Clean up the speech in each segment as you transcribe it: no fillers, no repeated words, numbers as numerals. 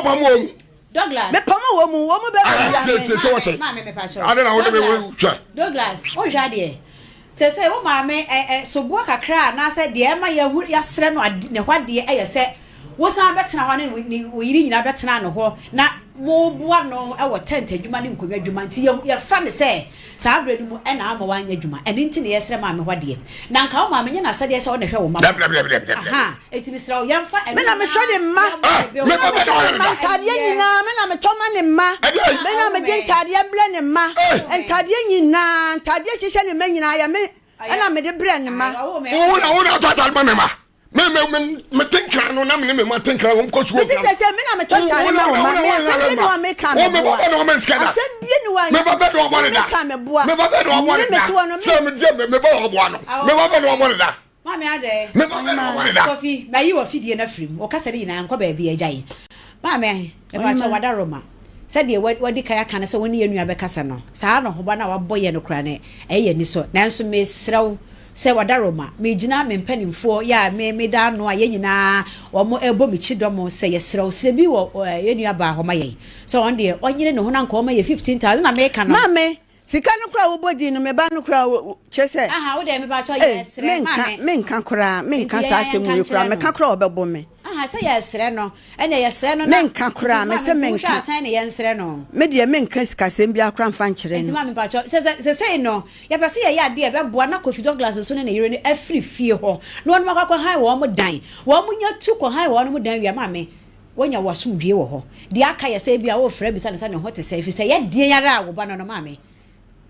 Ɔpam wɔ mu. Douglas. Mepam wɔ mu, wɔ mu bɛ Ah, tie tie sɛ wɔte. Maame mepa kyɛw. Ade na wode me hwɛ. Douglas, wohwɛ adeɛ. Sese wo maame ɛ ɛ soboɔ kakra anaasɛ deɛ ɛma yɛhu yɛasrɛ no ade ne hɔ adeɛ ɛyɛ sɛ wosan bɛtena hɔ ne ne wo yere nyinaa bɛtena ne hɔ na moboa no wɔ tent adwuma ne nkonnwa adwuma nti yɛ yɛfa ne sɛ saa berɛ no mu ɛna ama wanyɛ adwuma ɛno nti na yɛsrɛ maame hɔ adeɛ na nka wo maame nyɛ n'asɛdeɛ sɛ ɔna hwɛ wo mma. Dabi dabi dabi dabi. Aha eti mesrɛ wo yɛmfa ɛno Me na mehwɛ ne mma. Ah, me na mehwɛ ne mma ntaadeɛ nyinaa me na metɔ ma ne mma. Me na mede ntaadeɛ brɛ ne mma. Ntaadeɛ nyinaa ntaadeɛ hyehyɛ ne mma nyinaa yɛ me ɛna mede brɛ ne mma. Wo na wo na atɔ ataade ma me ma. Me me me me tenkran no na me ne me ma tenkran wɔn kɔ sukuu. Mesi sɛ sɛ me na metɔ ntaade ma wo ma me asɛm bi ne wa me ka me boa. Asɛm bi ne wa me ba bɛ na ɔbɔ ne da. Me ka me boa. Me ba bɛ na ɔbɔ ne da. Sɛ me deɛ me ba ɔboa no. Me ba bɛ na ɔbɔ ne da. Maame adɛ. Me ba bɛ na ɔbɔ ne da. Kofi mayi wɔ fidie no afiri mu. Ɔkasa ne nyinaa nkɔ baabi agya yi. Maame mepakyɛ wadaroma. Sɛdeɛ wadi kan aka no sɛ wo ne yɛn nua bɛkasa no, saa anohoba no a wabɔ yɛn no koraa no, ɛyɛ yɛn anisɔ. Nanso mesrɛ wo sɛ wadaroma, megyina me mpanimfoɔ yɛ a me meda ano a yɛn nyinaa wɔrebɔ me kyidɔm sɛ yɛsrɛ wo, srɛ bi wɔ yɛn nua baa hɔ ma yɛn sɛ ɔno deɛ ɔnyere ne ho na anka ɔma yɛ 15,000 na meka no. Maame, Sika no koraa a wobɔ din no, me ba no koraa o, kyerɛ sɛ. Aha, wo deɛ mepakyɛw Ei, yɛsrɛ, menka, maame. menka koraa, menka Nti saa yɛn asɛm yɛnka wei koraa, nkyerɛ no. meka koraa a ɔbɛbo me. Aha, sɛ yɛsrɛ no, ɛnneɛ yɛsrɛ no na. Menka koraa, Nti mese maame, nti wohwɛ menka. a sɛn na yɛnsrɛ no? Me deɛ menka sikasɛm biara koraa mfa nkyerɛ Nti no. maame mpakyɛw, sɛ sɛ sesei no, yɛpɛ sɛ yɛyɛ adeɛ a ɛbɛboa na Kofi Douglas nso ne ne yere no afiri fie hɔ na wɔnom akɔ akɔhan wɔn dan. Wɔn nya tu kɔhan wɔn dan wie a, maame, woanya w'asomdwoeɛ wɔ hɔ. Deɛ aka yɛ sɛ ebia worefrɛ abisa no sɛ ne ho te sɛn, ɛfiri sɛ ɛyɛ deɛn ara a wo ba no no, maame,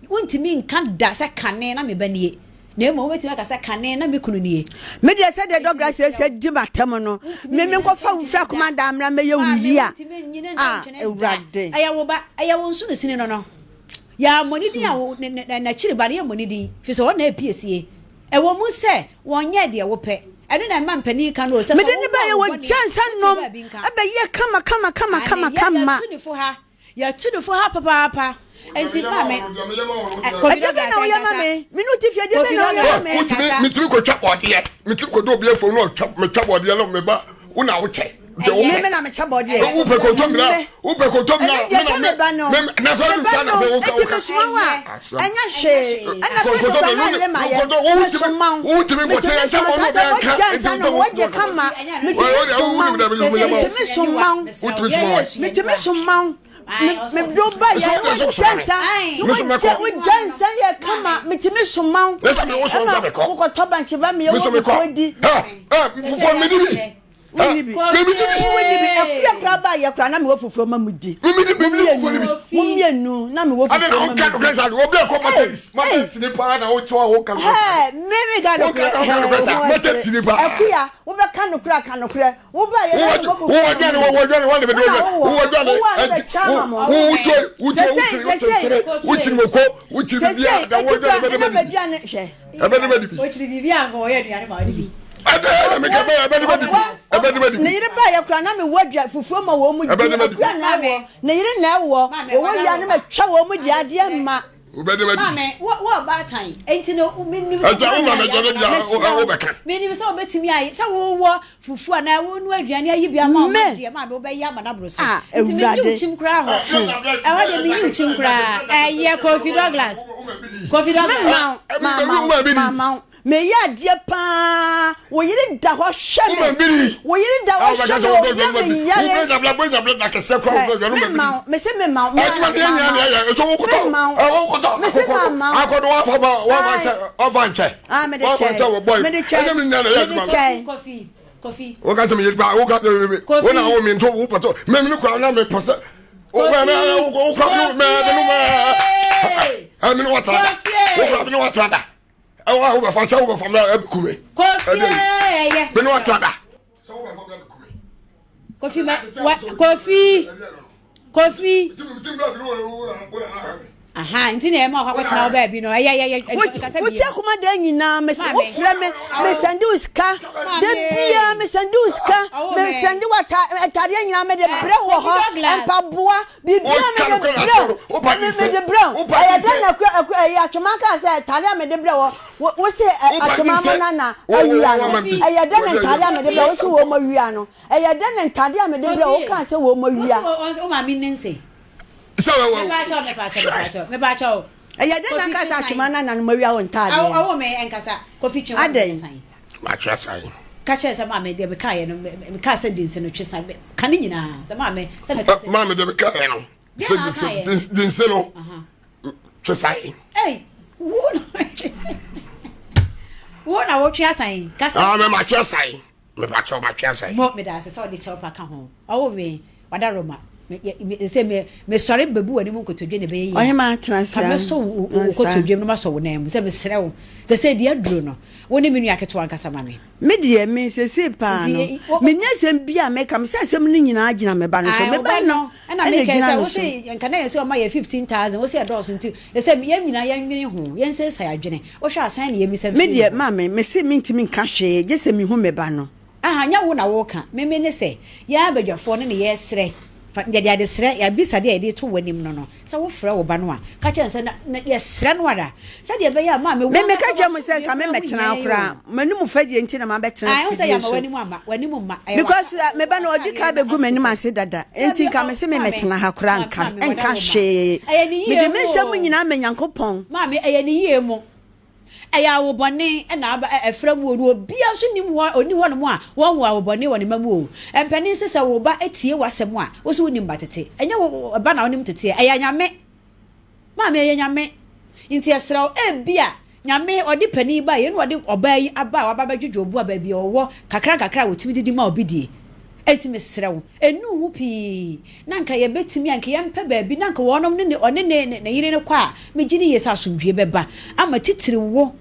wontumi nka da sɛ kane na me ba nie, na mmom wobɛtumi aka sɛ kane na me kunu nie. Me deɛ sɛdeɛ Douglas sɛ di m'atɛm no, me menkɔfa wo mfiri akoma daa mmra mmɛyɛ wo yie a, Wontumi nnyini ah, ntwene da. Awurade. Ɛyɛ wo ba, ɛyɛ wo nsono sini no no. Yɛammɔ ne din a, n'akyiri ba no yɛmmɔ ne din, ɛfiri sɛ ɔno na ɛpiesie. Ɛwɔ mu sɛ wɔnyɛɛ deɛ wopɛ. Ɛno na ɛma mpanin ka no o, sɛ sɛ Mede ne wowɔ baeɛ wo wɔ bɔne gya a, nsa wote nom baabi nka. ɛbɛyɛ kama kama kama Aane, kama yɛ, kama. yɛatu ne fo ha. Yɛatu ne fo ha papaapa. Enti maame, ɛ, Kofi Ɛdeɛ bɛn Douglas na woyɛ ma ɛnkasa. me? Me ne wo te fie, ɛdeɛ Kofi bɛn na woyɛ ma Douglas me? Wotumi, ɛnkasa. metumi kɔtwa bɔɔdeɛ. Metumi kɔdɔ obi afuom na ɔtwa, metwa bɔɔdeɛ na meba, wo na wokyɛ. Deɛ Ɛyɛ. Me wopɛ. me na mekyɛ bɔɔdeɛ. Ɛyɛ. Wopɛ kontomire a, Me. wopɛ kontomire Ɛno a, deɛ me na sɛ me, me ba no, me, na fɛ me du ba sa na no, fɛ woka, eti woka. mesoma wo a, Asɛm. ɛnyɛ hwee. Ɛna fɛ so kora na yere ma yɛ, mesoma wo. Wotumi nkɔkyɛ Metumi yɛn sɛ soma wɔn saa obi sɛ anka, wɔgya nti nsa wotɔ nom, wo wɔgye kama. Metumi soma wo, metumi soma wo. Wotumi soma wo. Metumi soma wo. Me me do ba yɛ, Nso wode so wogya soma me. nsa, Me nso wogya mɛkɔ. wogya nsa yɛ kama, metumi soma wo. Na sɛ me wo so nsa Ɛma mekɔ. wokɔtɔ bankye ba me Me yɛ nso wɔ mekɔ. fufuo di. Ɛ, ɛ, fufuo medi bi. Wonni bi. Mimi ti bi. Wonni bi. Akuya koraa ba yɛ koraa na mewɔ fufuo ma mu di. Mimi di mimi di fufuo ni bi. Mo mmienu na mewɔ Ade na fufuo ma wo ka mu nokorɛ di. saa de obi akɔ materis materis ni paa na wo kyɛw a wo ka nokorɛ saa. Ɛɛ mimi ka Wo ka nokorɛ. wo ka nokorɛ saa materis ni paa. Akuya wobɛka nokorɛ aka nokorɛ. Wo ba yɛ na mewɔ fufuo Wo ma aduane mu wo di. aduane wo de bɛ Wo na wo wowɔ. wo aduane Wowɔ a ne ɛnti bɛtwa wo ama mo. wo wo tuo wo tuo wo Sɛsɛi tiri wo sɛsɛi kyerɛ wo kyiri moko wo kyiri sɛsɛi bibia da wo eti aduane kura bɛ de na bɛ di bi. m'aduane hwɛ. Ɛbɛ de bɛ di bi. Ɔkyiri biribi a anka ɔyɛ aduane ma ɔde bi. Ɛbɛ na meka bɛ ɛbɛ de bɛ di bi. Ɛbɛ de bɛ di Ne bi. yere baeɛ koraa na mewɔ adua fufuo ma wɔn mu di. Ɛbɛ de bɛ di bi. Akua na ɛwɔ ne yere na ɛwɔ wɔwɔ wia no matwa wɔn mu di adeɛ ma. Wobɛ de bɛ di bi. Maame, wo wo ɔbaatan, enti no menim sɛ Ɛgya wo ma mɛgya ne bia wo bɛka. Menim sɛ wobɛtumi ayɛ sɛ wowɔ fufuo anaa wonoa aduane ayi bi ama ɔma Me. deɛ maame wobɛyɛ ama no aboro so. Ah, Nti menyi wo Awurade. kyim koraa hɔ. Ɛhɔ deɛ menyi wo kyim koraa. Ɛyɛ Kofi Douglas. Kofi Douglas. Mema wo, mama wo, mama wo. Meyɛ adeɛ paa. Wo yere da hɔ hwɛ me. Wo yere da hɔ hwɛ me, ɔbrɛ me yare. Mema wo, mese mema wo, mema wo. Mema wo, mese mama wo. Ah, mede kyɛ, mede kyɛ, mede kyɛ. Kofi, Kofi. Wo ka sɛ meyɛ ba, wo ka sɛ me, wo na wo me nto wo pɔtɔ. Me me kura na me pɔ sɛ. Wo me me wo kura me me me me me no watra da. Wo kura me no watra da. Ɛwɔ a wobɛfa sɛ wobɛfa mmerɛ ɛbɛku me. Kofi ɛyɛ. Me no watra da. Sɛ wobɛfa mmerɛ ɛbɛku me. Kofi ma wa Kofi Kofi. Aha, nti na ɛma ɔkɔ akɔtena hɔ baabi no. Ɛyɛ yɛ yɛ kasa bi. Wotie akoma da nyinaa me wo frɛ me me sɛnde wo sika. Da bia me sɛnde wo sika. Me sɛnde wo atadeɛ nyinaa me de brɛ wɔ hɔ. Mpaboa bibia me de brɛ wo. Me de brɛ wo. Ɛyɛ dɛn na ɛyɛ atwoma kaa sɛ atadeɛ a me de brɛ wɔ wo se atwoma mo nana awia no. Ɛyɛ dɛn na ntadeɛ a me de brɛ wo se wɔ mo awia no. Ɛyɛ dɛn na ntadeɛ a me de brɛ wo kaa sɛ wɔ mo awia. Wo maame ne nse. Sɛ wɔ wɔ. Mepakyɛw mepakyɛw mepakyɛw mepakyɛw. Ɛyɛ dɛn na aka sɛ atwoma no ananom awia wo ntaadeɛ? Awo awo me ɛnkasa Kofi twe wo ne san. Matwe asan. Ka kyerɛ sɛ maame deɛ meka yɛ no meka sɛ dinse no twe san ka ne nyinaa sɛ maame sɛ meka sɛ. Maame deɛ meka yɛ no sɛ dinse dinse no twe san. Ei wo na wo na wotwe asan kasa. Ah mɛ matwe asan. Mepakyɛw matwe asan. Mo meda ase sɛ ɔde kyɛw pa ka ho. Ɔwo me wada Roma. Me me sɛ me mesɔre bebu w'anim nkotodwe na ɛbɛyɛ yie. Ɔhema tena ase. Ka mɛsɔ wo wo kotodwe mu na masɔ wo nan mu sɛ mesrɛ wo. Sɛ sɛ deɛ aduro no wo ne me nua ketewa nkasa ma me. Me deɛ me sese paa no menni asɛm bi a meka me sɛ asɛm no nyinaa gyina me ba no so me ba no ɛna meka sɛ wo se nka na yɛ sɛ ɔma yɛ 15000 wo se ɛdɔɔso nti ɛsɛ yɛn nyinaa yɛnwene ho yɛnsesa yɛn adwene Wohwɛ a sɛn na yɛmmisa Me mfiri deɛ ne hɔ? maame, mese mentumi nka hwee gye sɛ mehu me ba no. Aha, nyɛ wo na woreka, meme ne sɛ, yɛn abadwafoɔ no ne yɛresrɛ, fa, yɛde adesrɛ, yɛn abisadeɛ a yɛde reto w'anim no no, sɛ wofrɛ wo ba no a, ka kyerɛ no sɛ, na, na yɛsrɛ no ara, sɛdeɛ ɛbɛyɛ a maame, wo Me, meka ankasa kyerɛ mo sɛ w'asomdwoeɛ nka koraa ho memmɛtena hia ha yɛn koraa, o. m'anim fɛ deɛ nti na mabɛtena Ae, wohu sɛ afidie yɛama so. w'anim amma, w'anim mma, ɛyɛ Because w'ata, me ba no ɔdi w'atadeɛ kan no bɛgu m'anim ase ase dada, pɛ. nti Dabi, nka ɔ, mese maame, memmɛtena ha koraa maame, nka, maame, nka w'adaworoma. hwee. Ɛyɛ ne yie Mede me mu nsɛm o. nyinaa ma Nyankopɔn. Maame, ɛyɛ ne yie mu. Ɛyɛ awobɔne na aba ɛ ɛfra mu o, na obiara nso nnim hɔ ɔnni hɔnom a wɔnwo awobɔne wɔ ne mma mu o. Mpanin se sɛ wo ba tie w'asɛm a, wo se wonim ba tete. Ɛnyɛ wo wo ba na wonim teteɛ, ɛyɛ Nyame. Maame, ɛyɛ Nyame. Nti yɛsrɛ wo, ebia Nyame ɔde panin baeɛ na ɔde ɔbaa yi aba a waba abɛdwodwo obu a baabi a ɔwɔ kakra nkakra a wɔtumi didi ma obi die. Enti mesrɛ wo, ɛnnu ho pii na anka yɛbɛtumi a, anka yɛmpɛ baabi na anka wɔnom ne ne, ɔne ne, ne, ne yere no kɔ a, megye di yie sɛ asomdwoeɛ bɛba ama titiriw wo,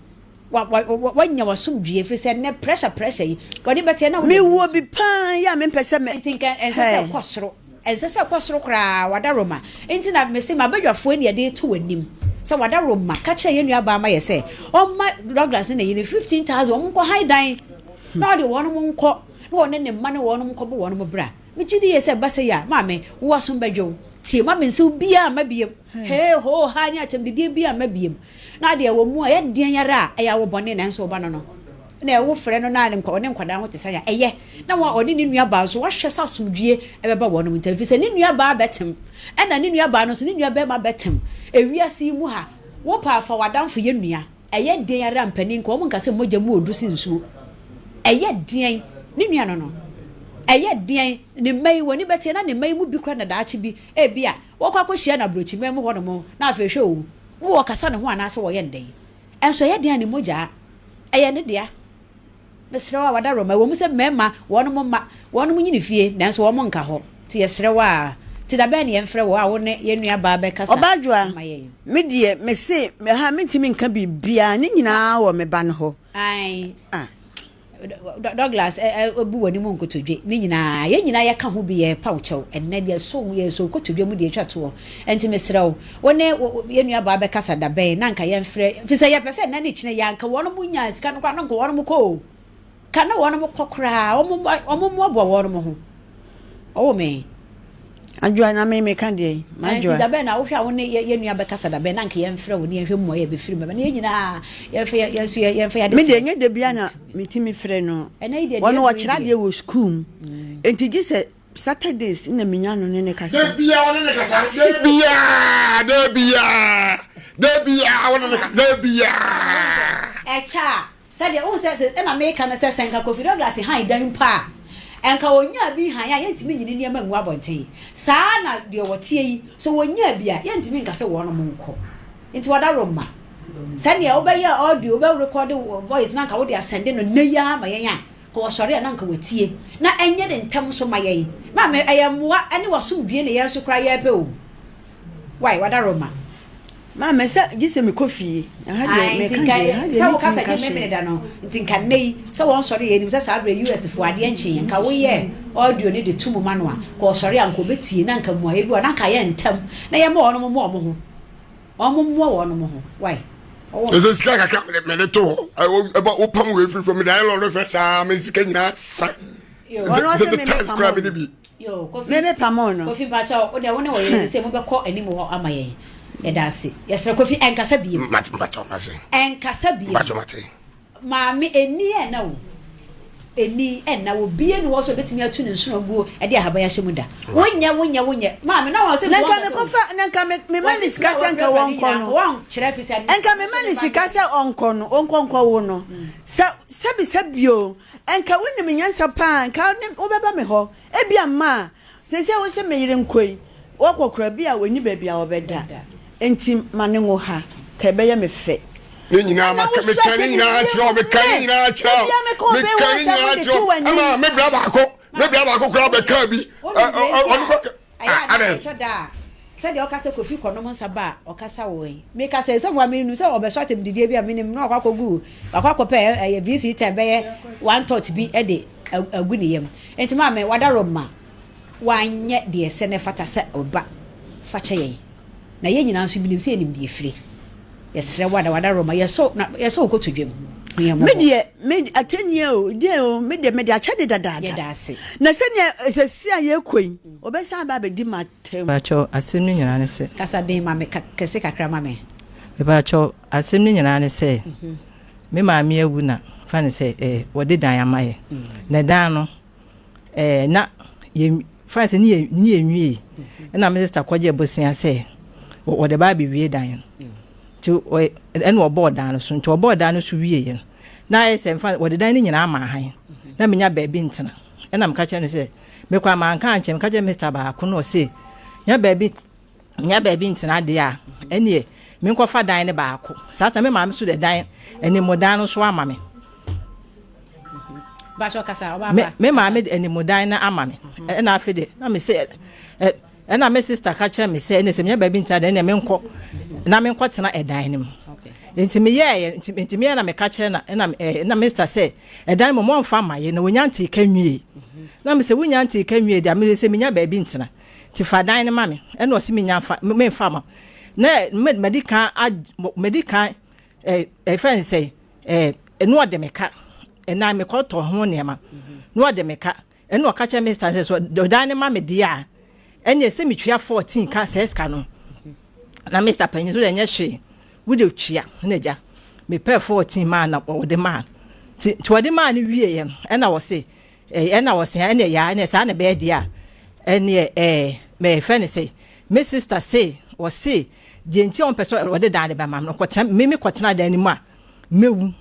wa, wa, wa, woanya w'asomdwoeɛ, ɛfiri sɛ nnɛ pressure pressure yi, wɔde bɛteɛ na wode Mewɔ bi paa yi a mempɛ sɛ me, Enti nka ɛnsɛ sɛ hey. ɛkɔ soro, ɛnsɛ sɛ ɛkɔ soro koraa, w'adaworoma. Enti na mese m'abadwafoɔ yi na yɛde reto w'anim sɛ w'adaworoma, ka kyerɛ yɛn nuabaa ma yɛ sɛ ɔmma Douglas ne ne yere 15,000 wɔn nkɔ han dan na ɔde wɔn nkɔ. na ɔne ne mma ne wɔnom nkɔbɔ wɔnom bra. Megye di yie sɛ ɛba sei a, maame, wo asom bɛdwo wo. Tie, ma me nsew biara mma biem. Hee, hoo, haa ne atɛmdidie biara mma biem. Na adeɛ ɛwɔ mu a, ɛyɛ deɛn ara a, ɛyɛ awo bɔne nanso wo ba no no, na ɛwo frɛ no na ɔne nkwadaa ho te sɛn a, ɛyɛ. Na wa ɔne ne nua baa nso, wahwɛ sɛ asomdwie ɛbɛba wɔnom ntam, ɛfiri sɛ ne nua baa bɛtem, ɛna ne nua baa no nso, ne nua bɛrima bɛtem. Ewiase yi mu ha, wo paa fa w'adamfo yɛ nua. Ɛyɛ den ara mpanin nka wɔn nka sɛ mogya mu odu sen nsuo. Ɛyɛ deɛn ne nua no no. Ɛyɛ deɛn ne mma yi wɔn ani bɛteɛ na ne mma yi mu bi koraa na daakye bi ebia wɔkɔ akɔhyia no aburokyiman mu hɔnom na afei hwɛ o, mo wɔkasa ne ho anaasɛ wɔyɛ no dɛn. Ɛnso ɛyɛ deɛn a ne mogya ɛyɛ ne dea. Mesrɛ wo a w'adaworoma, ɛwɔ mu sɛ mmarima wɔnom mma wɔnom nyini fie nanso wɔn nka hɔ, nti yɛsrɛ wo a, nti da bɛn na yɛmfrɛ wo a wo ne yɛn nua baa bɛkasa Ɔbadwoa, ama yɛn? me deɛ mese ha mentumi nka biribiara, ne nyinaa wɔ me ba no hɔ. Ae, Ah. Douglas ɛ ɛ bu w'anim nkotodwe, ne nyinaa, yɛn nyinaa yɛka ho bi, yɛrepa wo kyɛw, ɛnnɛ deɛ so yɛsɔ wo kotodwe mu deɛ ɛtwa toɔ, nti mesrɛ wo, wo ne yɛn nua baa bɛkasa da bɛn na anka yɛmfrɛ, ɛfiri sɛ yɛpɛ sɛ nnɛ ne kyena yi anka wɔnom nyaa sika no koraa na anka wɔnom kɔ o, ka na wɔnom kɔ koraa, wɔn wɔn mmoaboa wɔnom ho. Ɔwɔ me. Adwoa na me meka deɛ madwoa. Nti da bɛn na wohwɛ a wo ne yɛn nua bɛkasa da bɛn na anka yɛmfrɛ wo ne yɛnhwɛ mmuaeɛ a ɛbɛfiri mu bɛba na yɛn nyinaa yɛmfa yɛn nso yɛmfa yɛn adesrɛ. Me deɛ ɛnyɛ da biara na metumi frɛ no. Ɛnɛ yi deɛ deɛ Ɔno aduru yi ɔkyerɛ deɛ. adeɛ wɔ sukuu mu nti gye sɛ Saturdays na menya no ne ne kasa. Da biara wo ne ne kasa. Da biara, da biara, da biara wo ne ne kasa. Da biara. Ɛkyɛ a, sɛdeɛ wohu sɛ sɛ ɛna meka no sɛ sɛ nka Kofi Douglas han dan mpo a, nka ɔnyaa bi han a yɛntumi nyi ne nneɛma ngu abɔnten. Saa na deɛ wɔteɛ yi, sɛ wɔnyaa bi a, yɛntumi nka sɛ wɔnom nkɔ. Nti wɔdaworo mma. Sɛdeɛ wobɛyɛ audio, wobɛrekɔde voice na nka wode asɛnde no nnɛ yi ara ma yɛn a, Ka ɔsɔre a na anka watie na ɛnyɛ ne ntɛm so ma yɛn. Maame, ɛyɛ mmoa ne w'asomdwie na yɛn nso koraa yɛrepɛ o. Wai, w'adaworoma. Maame, sɛ gye sɛ mekɔ fie. Ɛha deɛ Ae, nti meka nka deɛ, ɛha deɛ sɛ mentumi wokasa nka gye hwee. Memeneda no, nti nka nnɛ yi, sɛ wɔnsɔre a, yɛnim sɛ saa berɛ yi US foɔ adeɛ nkyeeɛ, nka woyɛ audio no de to mu ma no a, nka ɔsɔre a, nka ɔbɛtie na nka mmuaeɛ bi wɔ hɔ a, na nka ayɛ ntɛm na yɛma wɔnom mmoa wɔn ho. Wɔn mmoa wɔn ho. Why? Ɛsɛ sika kakra mede mede to hɔ. Ɛba wopam wei firi fam mede ayɛ lɔre fɛ saa me sika nyinaa sa. Ɔno ɔsɛ me me pam mede bi. Me me pam no. Kofi mpakyɛ wo deɛ wo ne wɔyere sɛ mobɛkɔ anim hɔ ama yɛn. Yɛda ase. Yɛsrɛ Kofi ɛnkasa biem. Mate mpakyɛ mate. Ɛnkasa biem. Mpakyɛ mate. Maame, ɛnni ɛnna o. Ɛnni ɛnna. Obia nni hɔ sɛ ɔbɛtumi atu ne nsono aguo de ahaban ahyɛ mu da. Wonyɛ, wonyɛ, wonyɛ. Maame, na wɔn sɛ Na nka mekɔfa, na nka me, mema ne sika sɛ nka wɔnkɔ no. Wɔnkyerɛ fi sɛ. Nka mema ne sika sɛ ɔnkɔ no, ɔnkɔ nkɔwo no. Sɛ, sɛbi sɛbi o, nka wonim nyansa paa, nka wobɛba me hɔ. Ebia mma a, seesei wo se me yere nkɔ yi, wakɔ kura bi a ɔnni baabi a ɔbɛda, enti ma no nwo ha, ka ɛbɛyɛ me fɛ. Ne nyinaa maka, meka ne nyinaa kyerɛ wo, meka ne nyinaa kyerɛ wo, meka ne nyinaa kyerɛ wo, ɛma me bra baako, me bra baako koraa bɛkaa bi, ɔno kɔ, adɛn? Sɛdeɛ ɔka sɛ Kofi kɔnom nsa ba a, ɔkasa wɔ yi. Meka sɛ, sɛ wa menim sɛ ɔbɛsɔ atɛmdidie bi a menim na wakɔ akɔgu, wakɔ akɔpɛ ɛyɛ VC time bɛyɛ one tot bi de agu ne yam. Enti maame, w'adaworoma, wanyɛ deɛ ɛsɛ na ɛfata sɛ ɔba. Fa kyɛ yɛn. Na yɛn nyinaa nso menim sɛ yɛnim deɛ ɛfire. Yɛsrɛ wo ada, w'adaworoma, yɛsɔ, na yɛsɔ wo kotodwe mu. Hu yɛn Me mmɔbɔ. deɛ, me, atɛnnie o, deɛ o, me deɛ, mede akyɛ ne dadaada. Yɛda ase. Na sɛdeɛ seesei a yɛrekɔ yi, ɔbɛsan aba abɛdi m'atɛm. Mepakyɛw, asɛm no nyinaa ne sɛ. Kasa den ma me, ka kɛse kakra ma me. Mepakyɛw, asɛm no nyinaa ne sɛ. Me maame awu na fa no sɛ eh, wɔde dan ama yɛ. Na dan no eh, na yɛ fa no sɛ ne yɛ ne yɛ nwie. Ɛna me sista kɔgye bosea sɛ wɔde ba abɛwie dan no. Nti ɛna ɔbɔɔ dan no so. Nti ɔbɔɔ dan no so wieɛ no, na ayɛ sɛ mfa wɔde dan no nyinaa ama ahan. Na menya baabi ntena. Ɛna meka kyerɛ no sɛ, me koraa manka ankyerɛ, meka kyerɛ me sista baako na ɔse, nya baabi Mennya baabi ntena deɛ a, ɛnneɛ menkɔfa dan no baako. Saa ta me maame nso de dan animudan no nso ama me. Me me maame de animudan no ama me. Ɛna afei de na me sɛ ɛna me sista ka kyerɛ me sɛ ɛnna sɛ menya baabi ntena deɛ ɛnneɛ menkɔ na menkɔtena ɛdan no mu. Nti meyɛɛ nti nti meyɛ na meka kyerɛ na ɛna ɛna me sista sɛ ɛdan mu mɔmfa ma yɛ na wonya ntee ka nwie. Na me sɛ wonya ntee ka nwie deɛ me sɛ menya baabi ntena. Nti fa dan no ma me. Ɛna ɔse menya nfa memfa ma. Na madi kan madi kan ɛfɛ nsɛ ɛɛ ɛna ɔde me ka. Ɛna mekɔtɔ ho nneɛma. Na ɔde me ka. Ɛna ɔka kyerɛ Mr. sɛ so ɔdan no ma me deɛ a ɛne ɛsɛ metua 14 ka sɛ sika no. Na Mr. panyin so ɛnyɛ hwee. Wode tua na agya. Mepɛ 14 maa na ɔde maa. Nti ɔde maa no wieɛ no ɛna ɔse Ɛna ɔse ɛneɛ yaa ɛneɛ saa na ɛbɛyɛ deɛ a ɛneɛ ɛɛ mɛfrɛ no sɛ me sister se ɔse deɛ nti a ɔmpɛ sɛ ɔde dan no bɛma me no kɔtena me me kɔtena dan no mu a mɛwu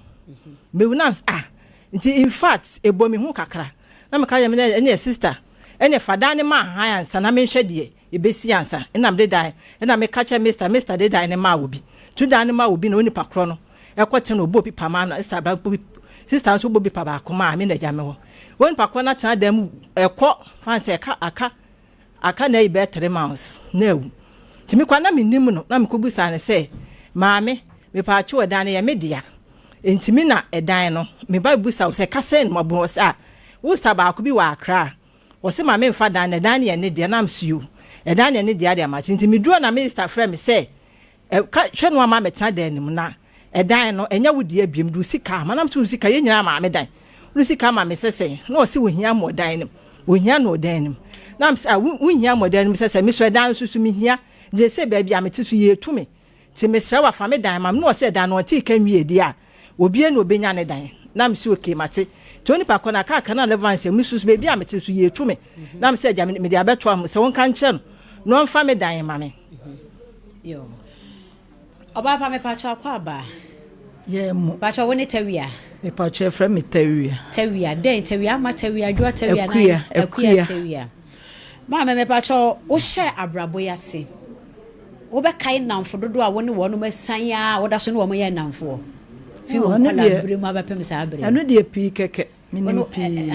mɛwu na ah nti in fact ɛbɔ me hu kakra na meka yɛ me ɛneɛ sister ɛneɛ fa dan no ma han ansa na menhwɛ deɛ ɛbɛsi ansa ɛna mede dan ɛna meka kyɛ mister mister de dan no maa obi tu dan no maa obi na onipa korɔ no ɛkɔtena ɔbɔ pipa maa no sista ba bɔ sista nso bɔ pipa baako maa me na agya me hɔ wɔn nipa korɔ no atena dan mu ɛkɔ fan sɛ ɛka aka aka na ayi bɛyɛ 3 months na awu nti me kɔ na me nim no na me kɔ busa no sɛ maame mepaakyɛw ɛdan no yɛ me dea nti me na ɛdan no me ba busa wo sɛ kasɛn no mabɔ sɛ a wo sista baako bi wɔ Accra wɔse ma memfa dan no ɛdan no yɛ ne dea na msuo ɛdan no yɛ ne dea de ama nti meduro na me sista frɛ me sɛ Ka hwɛ no ama mɛtena dan no mu na ɛdan no ɛnyɛ wo dea biom de wo sika ama na mesɛ wo sika yɛn nyinaa maame dan wode sika ama me sɛ sɛn na ɔse wohia mo ɔdan no mu wohia no ɔdan no mu na mesɛ ah wohia mo ɔdan no mu sɛ sɛ me so ɛdan no so so mehia gye sɛ baabi a mete so yɛtu me nti mesrɛ wo afa me dan ma me na ɔsɛ ɛdan no ɔntee ka nwie deɛ a obie na obenya ne dan na mese okay mate nti onipa kɔ na aka aka na relevance me so baabi a mete so yɛtu me na mesɛ agya mede abɛto am sɛ wonka nkyerɛ no na ɔmfa me dan ma me. Yo. Ɔbaa pa mepakyɛw akɔ aba. Yɛ mo. Pakyɛw wo ne Tawia? Mepakyɛw yɛfrɛ me Tawia. Tawia dɛn Tawia ama Tawia Adwoa Tawia Akua Akua Tawia. Maame mepakyɛw wohyɛ abrabɔ yi ase. Wobɛkae nnamfo dodoɔ a wo ne wɔn asian a woda so ne wɔn yɛ nnamfoɔ? Fi wɔn nkwadaa bere mu abɛpem saa bere. Ɛno deɛ pii kɛkɛ. Menim pii.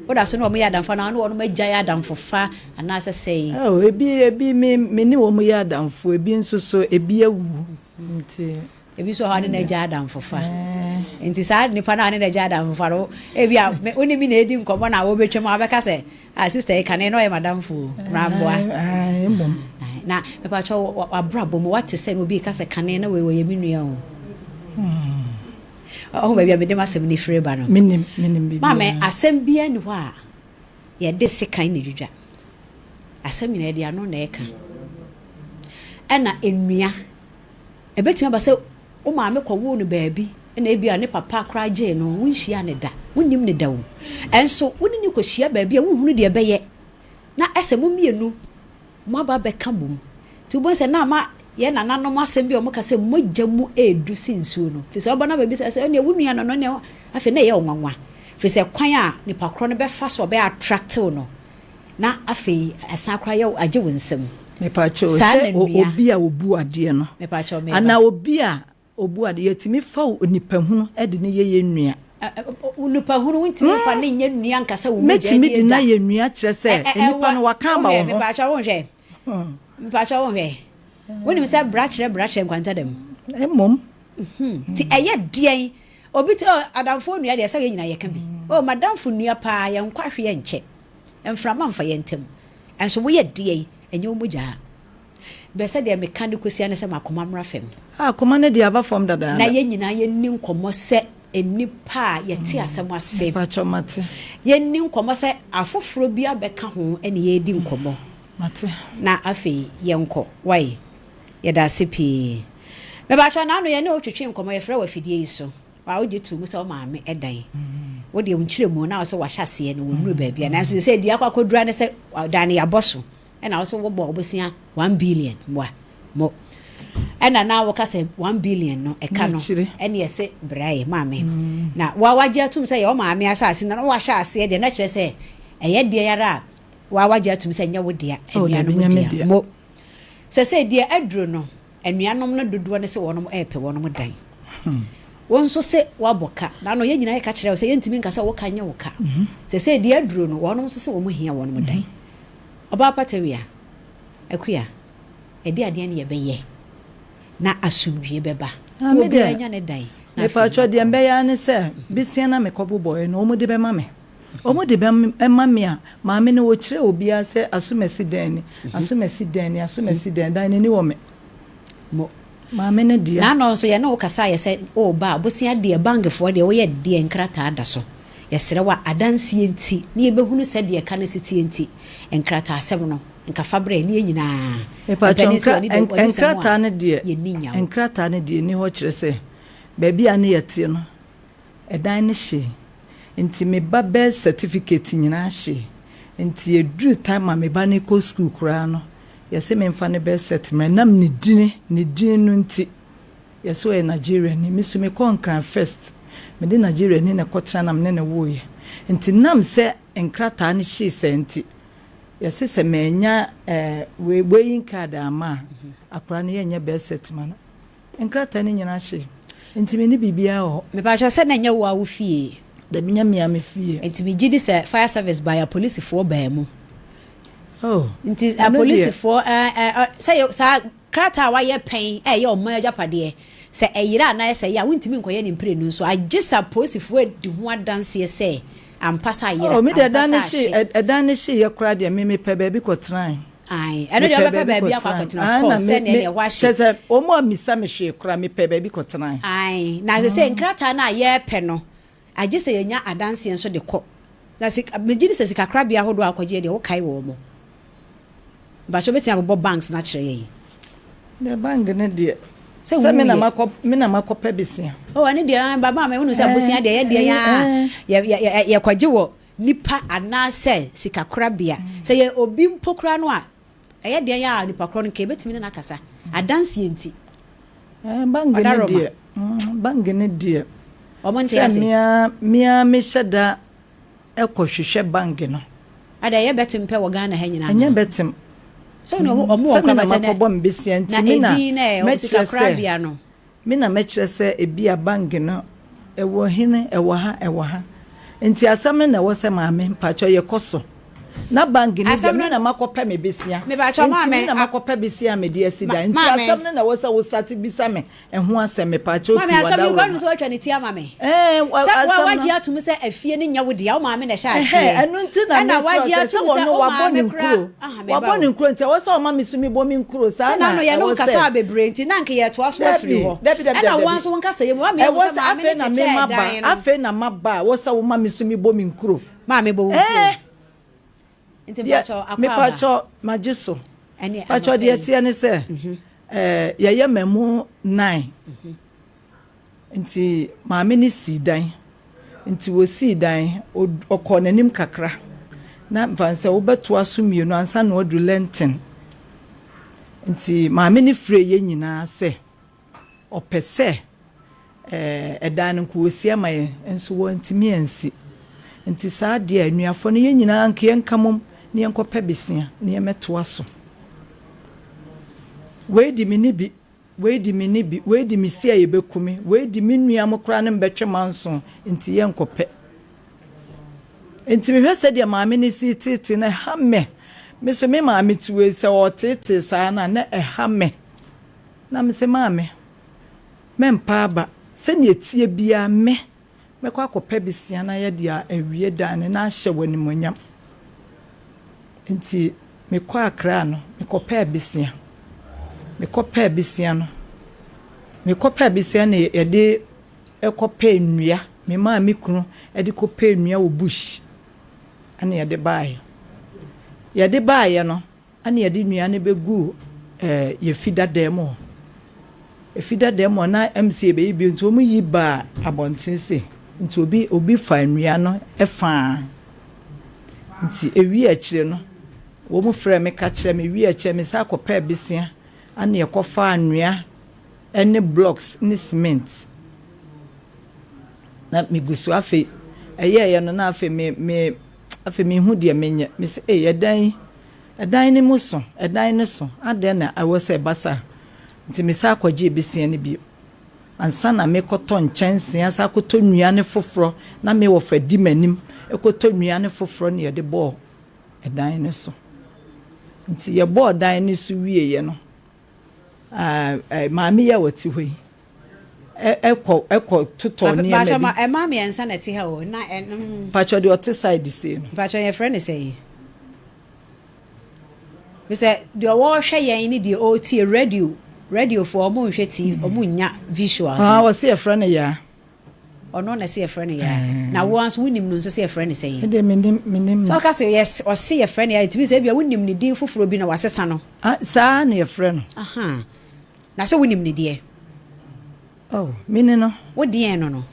Woda so ne wɔn yɛ adamfo anaa wo ne wɔn agyae adamfofa anaasɛ sɛn? Oh, ebi ebi me me ne wɔn yɛ adamfo, ebi nso so ebi awu nti. Ebi nso wɔ hɔ a ne na agyae adamfofa. Nti saa nipa no a ne na agyae adamfofa no, ebi a wo ne mi na edi nkɔmmɔ na wobɛtwam a wobɛka sɛ, ah sister yi kane na ɔyɛ m'adamfo o, mmra mboa. Mmom. Na mepakyɛ w'abrabɔ mu wate sɛ na obi reka sɛ kane na wei wɔyɛ me nua o. Ɔho baabi a mede m'asɛm no firi ba no. Menim, menim biribiara. Maame, asɛm biara nni hɔ a yɛde sekan na edwidwa. Asɛm nyinaa yɛde ano na ɛka. Ɛna nnua, ɛbɛtumi aba sɛ wo maame kɔwoo no baabi na ebia ne papa koraa gyee no, wonhyiaa no da, wonnim no da o. Ɛnso wo ne no kɔhyia baabi a wonhunu deɛ ɛbɛyɛ na ɛsɛ mo mmienu moaba abɛka bom. Nti wobɛhu sɛ na ama yɛn nananom asɛm bi a wɔka sɛ mogya mu ɛredu sen nsuo no. Firi sɛ woba no abɛbisa sɛ ɛneɛ wo nua no no ɛneɛ afei na ɛyɛ wo nwanwa. Firi sɛ kwan a nipa korɔ no bɛfa so a ɔbɛ attract wo no na afei asan koraa yɛ agye wo nsam. Mepakyɛw Saa sɛ na nnua. obi a obu adeɛ no Mepakyɛw meba. anaa obi a Obu ade, yɛtumi fa onipahunu de no yɛ yɛn nua. Onipahunu, wontumi mfa no nyɛ nua nka sɛ wo mogya Mɛtumi nie de no da. ayɛ nua kyerɛ sɛ nnipa no waka aba wo ho. Mepaakyɛw wonhwɛ, mepaakyɛw wonhwɛ. Wonim sɛ bra kyerɛ bra kyerɛ nkwanta da mu. Mmom. Nti ɛyɛ deɛn? Obi te, oh, adamfoɔ nua deɛ sɛ yɛn nyinaa yɛka bi. Oh, madamfo nua paa, yɛnkɔ ahweɛ nkyɛ. Mframa mfa yɛn ntam. Ɛnso woyɛ deɛn? Ɛnyɛ wo mogya. Bɛ sɛdeɛ meka de kɔsi ara ne sɛ m'akoma mmra fam. Ah, akoma no deɛ aba fam dadaada. Na yɛn nyinaa yɛnni nkɔmmɔ sɛ nnipa a yɛte asɛm ase. Mepakyɛw, mate. Yɛnni nkɔmmɔ sɛ afoforɔ bi abɛka ho ne yɛredi nkɔmmɔ. Mate. Na afei yɛnkɔ. Wai? Yɛda ase pii. Mepakyɛw, naano yɛne wo twetwee nkɔmmɔ, yɛfrɛ wo afidie yi so. Wa wogye too mu sɛ wo maame dan. Wo deɛ wo nkyerɛmu na wo sɛ wahyɛ aseɛ no wɔnnuru baabi a. Nanso sɛ deɛ akɔ akɔduru ara ne sɛ dan no yɛabɔ so. Ɛna wo sɛ wobɔ ɔbosea one billion mmoa mo ɛna na woka sɛ one billion no ɛka no ɛne ɛse brae maame mm. na wa wagye atum sɛ yɛ wo maame asase na wahyɛ aseɛ deɛ na kyerɛ sɛ ɛyɛ deɛ yara a wa wagye atum sɛ nyɛ wo dea oh, anuanom dea mo sɛ sɛ deɛ aduro no anuanom no dodoɔ ne sɛ wɔnom ɛɛpɛ wɔnom dan hmm. wo nso sɛ woabɔ ka na no yɛn nyinaa yɛka kyerɛ wo sɛ yɛntumi nka sɛ wo ka nyɛ wo ka mhm. sɛ sɛ deɛ aduro no wɔnom nso sɛ wɔn hia wɔnom dan mhm. Ɔbaa Patawia, Akua, ɛde adeɛ ne yɛbɛyɛ na asomdwie bɛba Ah, na me obiara deɛ, anya ne dan na afei mepaatwɔ deɛ yɛakɔ. mbɛyɛ ara ne sɛ, besia na mekɔ bobɔeɛ no, wɔn de bɛma me. Wɔn de bɛma me a, maame no ɔkyerɛ obiara sɛ asomasi dɛn ni, asomasi dɛn ni, asomasi dɛn, dan n'ani wɔ me. Mo. Maame no dea. N'ano nso yɛne wo kasaeɛ sɛ woreba a, bosea deɛ bankfoɔ deɛ woyɛ deɛ nkrataa da so. Yɛsrɛ wo a, adanseɛ nti na yɛbɛhunu sɛdeɛ ɛka no si teɛ nti, nkrataasɛm no, nka fa brɛ ne yɛn nyinaa. Mepakyɛw, Mpanin sɛ nkra, w'ani da, w'ani sɛm a, nkrataa no deɛ, yɛnni nya wo. nkrataa no deɛ ɛnni hɔ kyerɛ sɛ baabi a ne yɛteɛ no, ɛdan no hyee. Nti me ba birth certificate nyinaa hyee. Nti ɛduru time a me ba no rekɔ school koraa no, yɛse memfa ne birth cert mmra. Ɛnam ne dini, ne dini no nti. Yɛse ɔyɛ Nigeriani. Me nso mekɔɔ Nkran first. Mede Nigeriani na ɛkɔtena na mene no woeɛ. Nti nam sɛ nkrataa no hyee saa nti, yɛse sɛ mannya eh, wei, weighing card amma a, akwadaa no yɛnyɛ birth cert ma no. Nkrataa no nyinaa hyee. Nti menni biribiara wɔ hɔ. Mepakyɛw sɛ na ɛnyɛ wo ara wo fie? Dabi, nyɛ me ara me fie. Nti megye di sɛ fire service baeɛ, apolisifoɔ baa mu. Oh, Nti ɛno deɛ. apolisifoɔ eh, eh, sɛ yɛ, saa Krataa a wɔayɛ pɛn a ɛyɛ ɔman agyapadeɛ, sɛ ɛyera anaa ɛsɛe a, wontumi nkɔyɛ no mprenu so, agye sɛ apolisifoɔ adi ho adanseɛ sɛ ampa sɛ ayera, Oh, me deɛ ampa ɛdan sɛ no hye, ahye. ɛdan no hyeeɛ koraa deɛ, me mepɛ baabi kɔtenae. Ae, ɛno deɛ Mepɛ wobɛpɛ baabi baabi akɔ kɔtenae. akɔtena, of Ae, na course, me, sɛdeɛ me, ɛneɛ ɛhɔ ahye. kyerɛ sɛ wɔn ammisa me hwee koraa, mepɛ baabi kɔtenae. Ae, na sesei nkrataa no a yɛrepɛ no, agye sɛ yɛnya adanseɛ nso de kɔ. Na sika, megye di sɛ sikakorabea ahodoɔ a wokɔgyeɛ deɛ, wokae wɔn. Mpakyɛ wobɛtumi abobɔ banks no akyerɛ yɛn? Deɛ bank no deɛ Sɛ sɛ me na wuyɛ. makɔ me na makɔpɛ besia. Oh ɛno deɛ ah, ba maame wonu sɛ bosea deɛ yɛ deɛ yɛ a yɛ yɛ yɛkɔgye wɔ nipa anaasɛ sikakorabea. Sɛ yɛ obi mpo koraa no a ɛyɛ deɛ yɛ a nipa korɔ no nka yɛbɛtumi ne no akasa. Adanseɛ nti. Eh, bank no Ɔdaroma. deɛ mm, bank no deɛ Wɔn nte sɛ ase. mea mea mehyɛ da kɔ hwehwɛ bank no. Ada ɛyɛ bɛtem pɛ wɔ Ghana ha nyinaa Ɛnyɛ anaa? bɛtem. Sɛ wo ɔmo wɔ Sɛ me na nkorabata makɔbɔ me besia na nti me na edin na ɛwɔ mɛkyerɛ sika sɛ korabea no. me na mɛkyerɛ sɛ ebia bank no ɛwɔ hene ɛwɔ ha ɛwɔ ha nti asɛm no na ɛwɔ sɛ maame mpakyɛw yɛkɔ so. Na bank no deɛ Asɛm me no na makɔpɛ me besia. Mepakyɛw Nti maame me na a makɔpɛ besia a mede asi ma dan. Nti maame. asɛm no na ɛwɔ sɛ wo start bisa me ɛho asɛm mepakyɛw Maame pii asɛm yi wadaworo koraa ma. nim sɛ woatwa ne ti ama me. Ɛɛ wa Sɛ wa asɛm wagye no. atom sɛ afie no nyɛ wo dea, wo maame na ɛhyɛ Ɛhɛɛ aseɛ. ɛno nti na Ɛna mekyerɛ wo wagye sɛ sɛ atom sɛ ɔno wo wabɔ maame ne koraa nkuro. aha meba Wabɔ ne o. nkuro nti ɛwɔ sɛ ɔma me so mebɔ me nkuro saa Sɛ na n'ano yɛne wo ɛwɔ sɛ. nkasaa bebree nti na anka yɛtoa so afiri Dabi hɔ. dabi dabi Ɛna dabi wo dabi. nso wo nkasɛeɛ mu woama yɛahu Ɛwɔ sɛ sɛ maame no afei na me kyekyɛɛ maba dan no. afei na maba a ɛwɔ sɛ woma me so mebɔ me nkuro. Maame bɔ wo nkuro. Ɛɛ. Nti Deɛ mpakyɛw akɔ aba. mepakyɛw magye so. Ɛne Pakyɛw anɔpa deɛ yi. ɛteɛ ne sɛ ɛɛ yɛyɛ mmamu nine. Nti maame no sii dan. Nti wɔsii dan ɔkɔɔ n'anim kakra. Na mfa no sɛ wobɛtoa so mmienu ansa na woaduru Lɛnten. Nti maame no frɛɛ yɛn nyinaa sɛ ɔpɛ sɛ ɛdan no nka wɔsi ama yɛn nso wɔantumi ansi. Nti saa deɛ a anuafoɔ no yɛn nyinaa nka yɛnka mmom na yɛnkɔpɛ besea na yɛmmɛtoa so. Wei de menni bi, wei de menni bi, wei de mesi a yɛbɛku me, wei de me nua mo koraa ne me bɛtwe manso nti yɛnkɔpɛ. Nti mehwɛ sɛdeɛ maame no si teetee no ɛha me. Me so me maame te wei sɛ ɔteetee saa no a na ɛha me. Na mese maame mɛmpa aba sɛnea ɛteɛ biara me mɛkɔ akɔpɛ besia na yɛde awie dan no na ahyɛ wo animuonyam. Nti mekɔɔ Accra no mekɔpɛɛ besia. Mekɔpɛɛ besia no mekɔpɛɛ besia na yɛde kɔpɛɛ nnua memaa me kunu de kɔpɛɛ nnua wɔ bush ɛna yɛde baeɛ. Yɛde baeɛ no Ɛna yɛde nnua no bɛguu yɛn fi dada mu hɔ. Efi dada mu hɔ na ɛm sɛ yɛbɛyi bio nti wɔn yi baa abɔnten sei. Nti obi obi faa nnua no faa. Nti ewie akyire no wɔn frɛɛ me ka kyerɛɛ me ewie akyire me san kɔpɛɛ besia ɛna yɛkɔfaa nnua ɛne blocks ne cement. Na megu so afei ɛyɛɛyɛ no na afei me me Afei menhu deɛ menyɛ. Mese, Ei, ɛdan yi, ɛdan no mu so, ɛdan no so, adɛn na ɛwɔ sɛ ɛba saa? Nti mesan kɔgyee bosea no bio. Ansa na merekɔtɔ nkyɛnsee asan akɔtɔ nnuane foforɔ, na me wɔfa di m'anim kɔtɔ nnuane foforɔ na yɛde bɔɔ ɛdan no so. Nti yɛbɔɔ dan no so wieeɛ no, maame yi a ɔte hɔ yi, ɛkɔ ɛkɔ totɔ nneɛma bi. Mmaa mmiɛnsa na ɛte ha o na ɛnom. Mpatsɔ deɛ ɔte side sei no. Mpatsɔ yɛfrɛ no sɛn? Bisɛ deɛ ɔwɔ hwɛ yɛn ne deɛ ɔretie radio radio foɔ ɔmo nhwɛ TV ɔmo nnya visuals. Ah ɔsi yɛfrɛ no yaa. Ɔno na ɛsɛ yɛfrɛ no yaa. Na wo nso wonim no nso sɛ yɛfrɛ no sɛn? Ɛdeɛ menim menim no. Sɛ ɔka sɛ yɛs ɔse yɛfrɛ no yaa ɛtumi sɛ ebia wonim ne din foforɔ bi na wasesa no. Ah saa na yɛfrɛ no. Ahaa. Na sɛ wonim no deɛ. Oh, me ne no. Wo deɛn no no?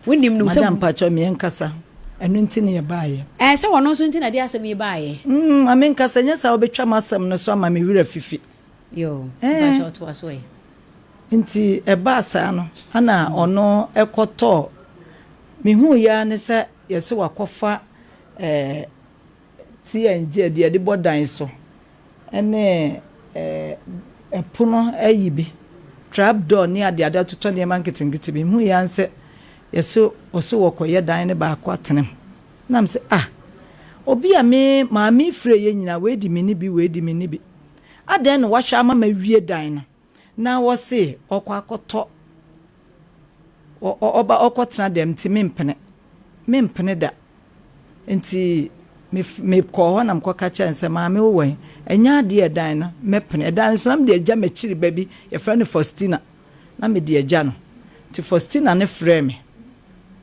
Wonim no sɛ. Madam mpakyɛw me yɛnkasa. Ɛno nti na yɛbaeɛ. Ɛɛ sɛ ɔno nso nti na ɛde asɛm yi baeɛ. Mm, ma menkasa, nyɛ saa wobɛtwa m'asɛm no so ama me werɛ afifi. Yoo, mpakyɛw toa so ɛ. Nti ɛbaa saa no, ɛna ɔno kɔtɔɔ, mehuiɛ ara ne sɛ yɛse wakɔfa ɛɛ TNG, deɛ yɛde bɔ dan so. ne ɛpono ayi bi, trap door ne adeade atotɔ nneɛma nketenkete bi. Mehui ara ne sɛ yɛse ɔse wɔkɔyɛ dan no baako atena mu. Na mese ah, obi a me maame frɛ yɛ nyinaa wei di me ne bi, wei di me ne bi. Adɛn na wahwɛ ama mawie dan no na wɔse ɔkɔ akɔtɔ ɔba ɔkɔtena dɛm nti mempene, mempene da. Nti mekɔɔ hɔ na mekɔka kyerɛɛ no sɛ, Maame wowɔ he? Ɛnyɛ adeɛ a ɛdan no mɛpene. Ɛdan no nso na mede agya m'akyiri ba bi, yɛfrɛ no Faustina, na mede agya no. Nti Faustina no frɛɛ me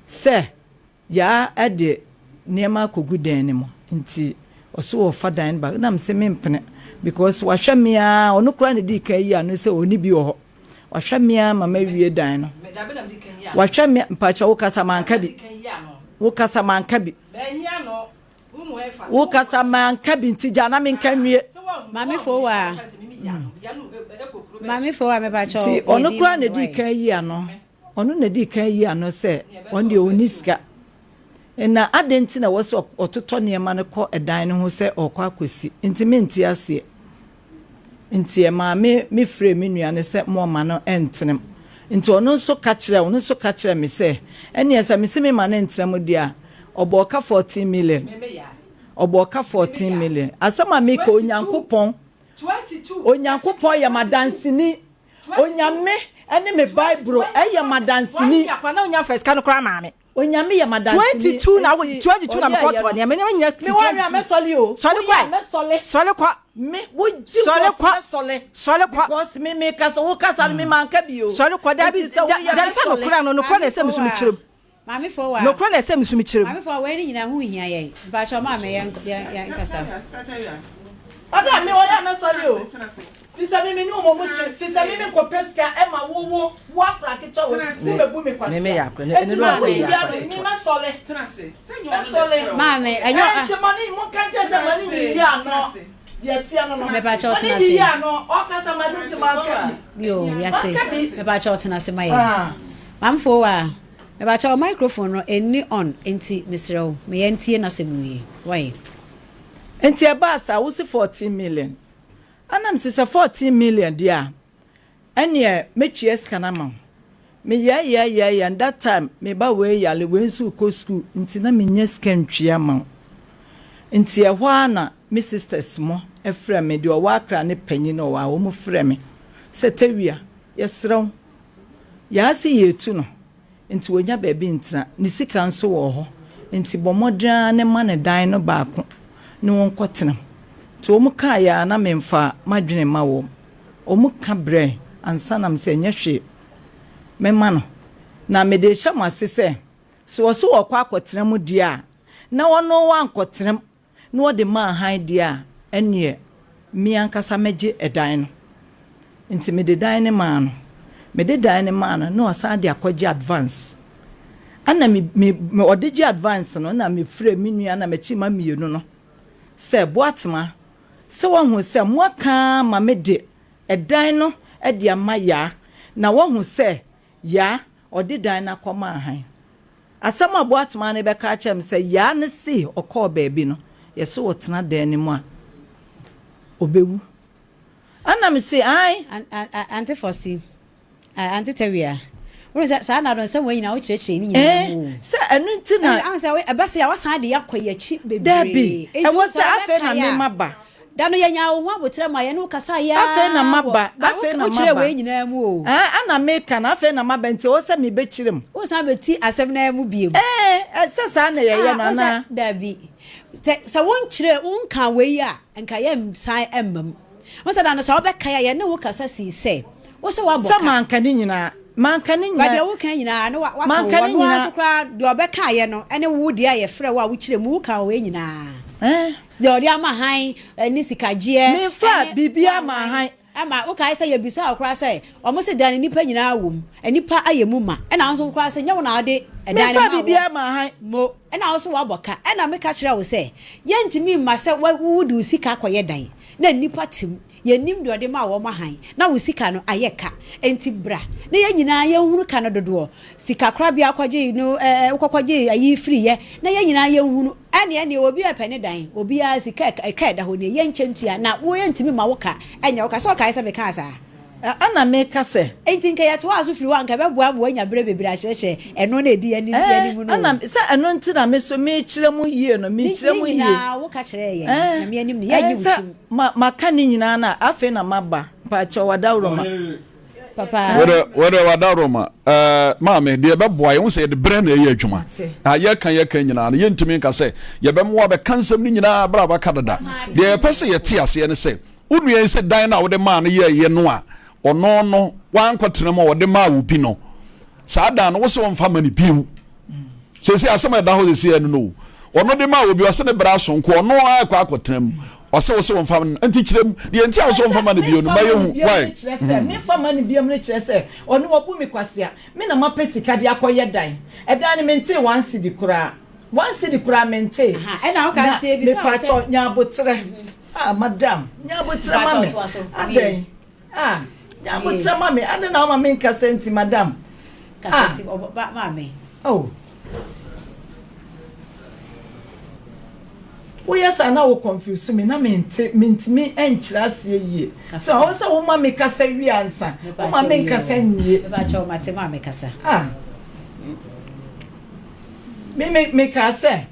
sɛ Yaa de nneɛma akɔgu dan no mu nti ɔse ɔɔfa dan no back na mese mempene because wahwɛ me ara ɔno koraa na ɛdii kan yii ano sɛ ɔnni bi wɔ hɔ wahwɛ me ara ma mawie dan no wahwɛ me mpakyɛ wokasa manka bi wokasa manka bi wokasa manka bi nti gya na menka nwie Maame Fowa Maame Fowa mepakyɛ nti ɔno koraa na ɛdii kan yii ano Ɔno na dii kan yii ano sɛ ɔno deɛ ɔnni sika. Na adɛn nti na ɛwɔ sɛ ɔtotɔ nneɛma no kɔ dan no ho sɛ ɔrekɔ akɔsi? Nti mente aseɛ. Nti ɛmaa me mefrɛɛ me nua no sɛ moɔma no ntena mu. Nti ɔno nso ka kyerɛɛ ɔno nso ka kyerɛɛ me sɛ ɛnneɛ sɛ mese mema no ntena mu deɛ a, ɔbɔɔ ka 14 million. Ɔbɔɔ ka 14 million. Asɛm a meka Onyankopɔn, Onyankopɔn yɛ m'adanseni. Onyame ne me Bible yɛ m'adanseni. Onyame yɛ m'adanseni. 22 na 22 na mekɔ tɔ nneɛma nneɛma nyina ti 22. Me mɛsɔle o. Sɔle kɔ. Mɛsɔle. Sɔle kɔ. Me wo gyi sɔle kɔ. Mɛsɔle. Sɔle kɔ. Because me me kasa wo kasa no me manka bi o. Sɔle kɔ dabi dabi sɛ nokora no nokora na ɛsɛ me so me kyerɛ mu. Maame Fowa. Nokora na ɛsɛ me so me kyerɛ mu. Maame Fowa wei ne nyinaa ho hia yɛn. Mpakyɛw maame yɛn yɛn kasa. Ada me ɔyɛ a mɛsɔre o. Fisɛ me me ne wo mo hye fisɛ me me nkɔ pɛ sika ɛma wo wo wo akora ketewa wei wo bɛ bu me kwasia eti sɛ wo yiyi ano yi me mɛsɔle mɛsɔle Maame ɛnyɛ ɛnti ma ne mo nka nkyɛn sɛ ma ne yiyi ano deɛ teɛ no no Mepakyɛw ma ne tena ase. yiyi ano ɔkasa ma no nti ma nka bi Yoo yate ma nka bi mepakyɛw tena ase ma yɛn. Ah. Maame Fowa mepakyɛw microphone no ɛnni on nti mesrɛ wo ma yɛntie n'asɛm nwie wai. Nti ɛbaa saa wo se 14 million Ɛna mese sɛ 14 million deɛ a ɛneɛ mɛtua sika no ama wo. Meyɛɛyɛɛyɛɛyɛ and that time me ba wei yare wei nso rekɔ school nti na mennya sika ntua ma wo. Nti ɛhɔ ara na me sisters mo frɛ me, deɛ ɔwɔ Accra ne panyin a ɔwɔ ha wɔn frɛ me sɛ Tawia yɛsrɛ wo Yaa se yɛretu no nti wanya baabi ntena, ne sika nso wɔ hɔ nti bɔ mmɔden ara ne ma no dan no baako ne ɔnkɔtena mu. Nti wɔn kaeɛ ara na memfaa m'adwene mma wɔn. Wɔn ka brɛɛ ansa na mesɛ ɛnyɛ hwee mɛma no. Na mede rehyɛ mo ase sɛ, sɛ ɔse ɔrekɔ akɔtena mu deɛ a, na ɔno wankɔtena mu na ɔde maa hann deɛ a, ɛnneɛ me ankasa mɛgye ɛdan no. Nti mede dan no maa no. Mede dan no maa no, na wasan de akɔgye advance. Ɛna me, me, me, ɔde gye advance no, ɛna mefrɛɛ me nua na m'akyi mma mmienu no sɛ, Boatema, sɛ woahu sɛ moaka ara ma mede ɛdan no de ama Yaa, na woahu sɛ Yaa, ɔde dan no akɔma hann. Asɛm a Boatema no bɛka akyerɛ me sɛ Yaa no se ɔkɔɔ baabi no, yɛse ɔtena dan no mu a, ɔbɛwu. Ɛna me se, ae. Ante Faustin, Ante Tawia, wohu sɛ saa nna no nsɛm wei nyinaa wokyerɛkyerɛ ne nyinaa mu o. Sɛ ɛno nti na. Ɛna sɛ ɛba sɛ a wasan de akɔ yɛn akyi bebree. Dabi, ɛwɔ sɛ afei na me maba. Da no yɛnyaa wo ho aboterɛ ma yɛne wo kasaeɛ ara Afei na maba, afei na maba. Wokyerɛɛ wei nyinaa mu o. Ɛɛ, ɛna meka no, afei na maba nti ɛwɔ sɛ mebɛkyerɛ mu. Wosan bɛti asɛm no ara mu bio. Ɛɛ, sɛ saa na yɛyɛ no anaa? Dabi. Sɛ, sɛ wonkyerɛɛ, wonkaa wei a, nka yɛnsan mma mu. Wohu sɛ da no sɛ wobɛkae a, yɛne wo kasa sii sɛ, wo sɛ woabɔ ka. Sɛ manka ne nyinaa. Manka ne nyinaa. Ba deɛ woka nyinaa no waka wo. Ɔno ara nso koraa deɛ ɔbɛkaeɛ no ne wo deɛ a yɛfrɛ wo a wokyerɛ mu woka wei nyinaa. Deɛ ɔde ama hann ne sikagyeɛ. Memfaa biribiara maa hann. Ɛma wokae sɛ yɛbisaa wo koraa sɛ wɔn se dan no nnipa nyinaa wɔ mu, nnipa ayɛ mu ma. Ɛna wo nso koraa sɛ nyɛ wo na wode ɛdan no Memfaa maa wɔn. biribiara maa hann. Mo. Ɛna wo nso woabɔ ka. Ɛna meka kyerɛɛ wo sɛ yɛntumi mma sɛ wode wo sika akɔyɛ dan na nnipa te mu. Yɛnnim deɛ ɔde maa wɔn ahan, na wo sika no ayɛ ka. Enti bra na yɛn nyinaa yɛnhunu ka no dodoɔ. Sikakorabea kɔgyee no ɛɛ wokɔkɔgyee ayi firiiɛ, na yɛn nyinaa yɛnhunu. Ɛnneɛ ɛnneɛ obiara pɛ ne dan, obiara sika ɛka ɛda hɔ nie, yɛnkyɛ ntua, na wo yɛntumi mma wo ka nyɛ wo ka. Sɛ wokae sɛ mekaa saa? Ɛnna meka sɛ. Enti nka yɛtoaa so firi hɔ a, anka ɛbɛboa ma woanya berɛ bebree akyerɛkyerɛ ɛno na ɛdi yɛn anim no o. Ɛnna sɛ ɛno nti na me nso merekyerɛ mo yie no, merekyerɛ mo yie. Ne nyinaa woka kyerɛɛ yɛn, Nyame anim no, yɛannye wo kyim. Ma maka ne nyinaa na afei na maba. Mpakyɛw wadaworoma. Papa. Wode wode wadaworoma. Ɛɛ maame deɛ ɛbɛboa yɛn ho sɛ yɛde brɛ na ɛyɛ adwuma. Na yɛka yɛka nyinaa no yɛntumi nka sɛ yɛbɛma wabɛka nsɛm no nyinaa berɛ a waka dada. Deɛ yɛpɛ sɛ yɛte aseɛ ne sɛ wo nua yi sɛ dan no a wode maa no yɛɛyɛ no a ɔno no wankɔtena mu a ɔde maa wo bi no saa dan no wo sɛ wɔmfa ma no bio. Sɛsi asɛm a ɛda hɔ sɛsi ɛno no ɔno de maa obi ɔsɛ ne bra so nko ɔno ara kɔ akɔtena mu ɔsɛ wo sɛ wɔmfa no nti kyerɛ mu deɛ nti a wo sɛ wɔmfa ma no bio no ma yɛhu why memfa ma no bio no kyerɛ sɛ ɔno wabu me kwasea me na mapɛ sika de akɔyɛ dan ɛdan no mentee one cedi koraa one cedi koraa mentee na mepakyɛ nya aboterɛ ah madam nya aboterɛ ma me adɛn Ah, nya aboterɛ ma me. Adɛn na woma me nkasa nti, madam? Kasa si ɔba maame. Oh. Woyɛ saa na wo confuse me na mente mentumi nkyerɛ aseɛ yie. Sɛ ɔwɔ sɛ woma me kasa wie ansa. Woma me nkasa nwie. Mepa kyɛw mate maame kasa. Ah. Me me me kaa sɛ.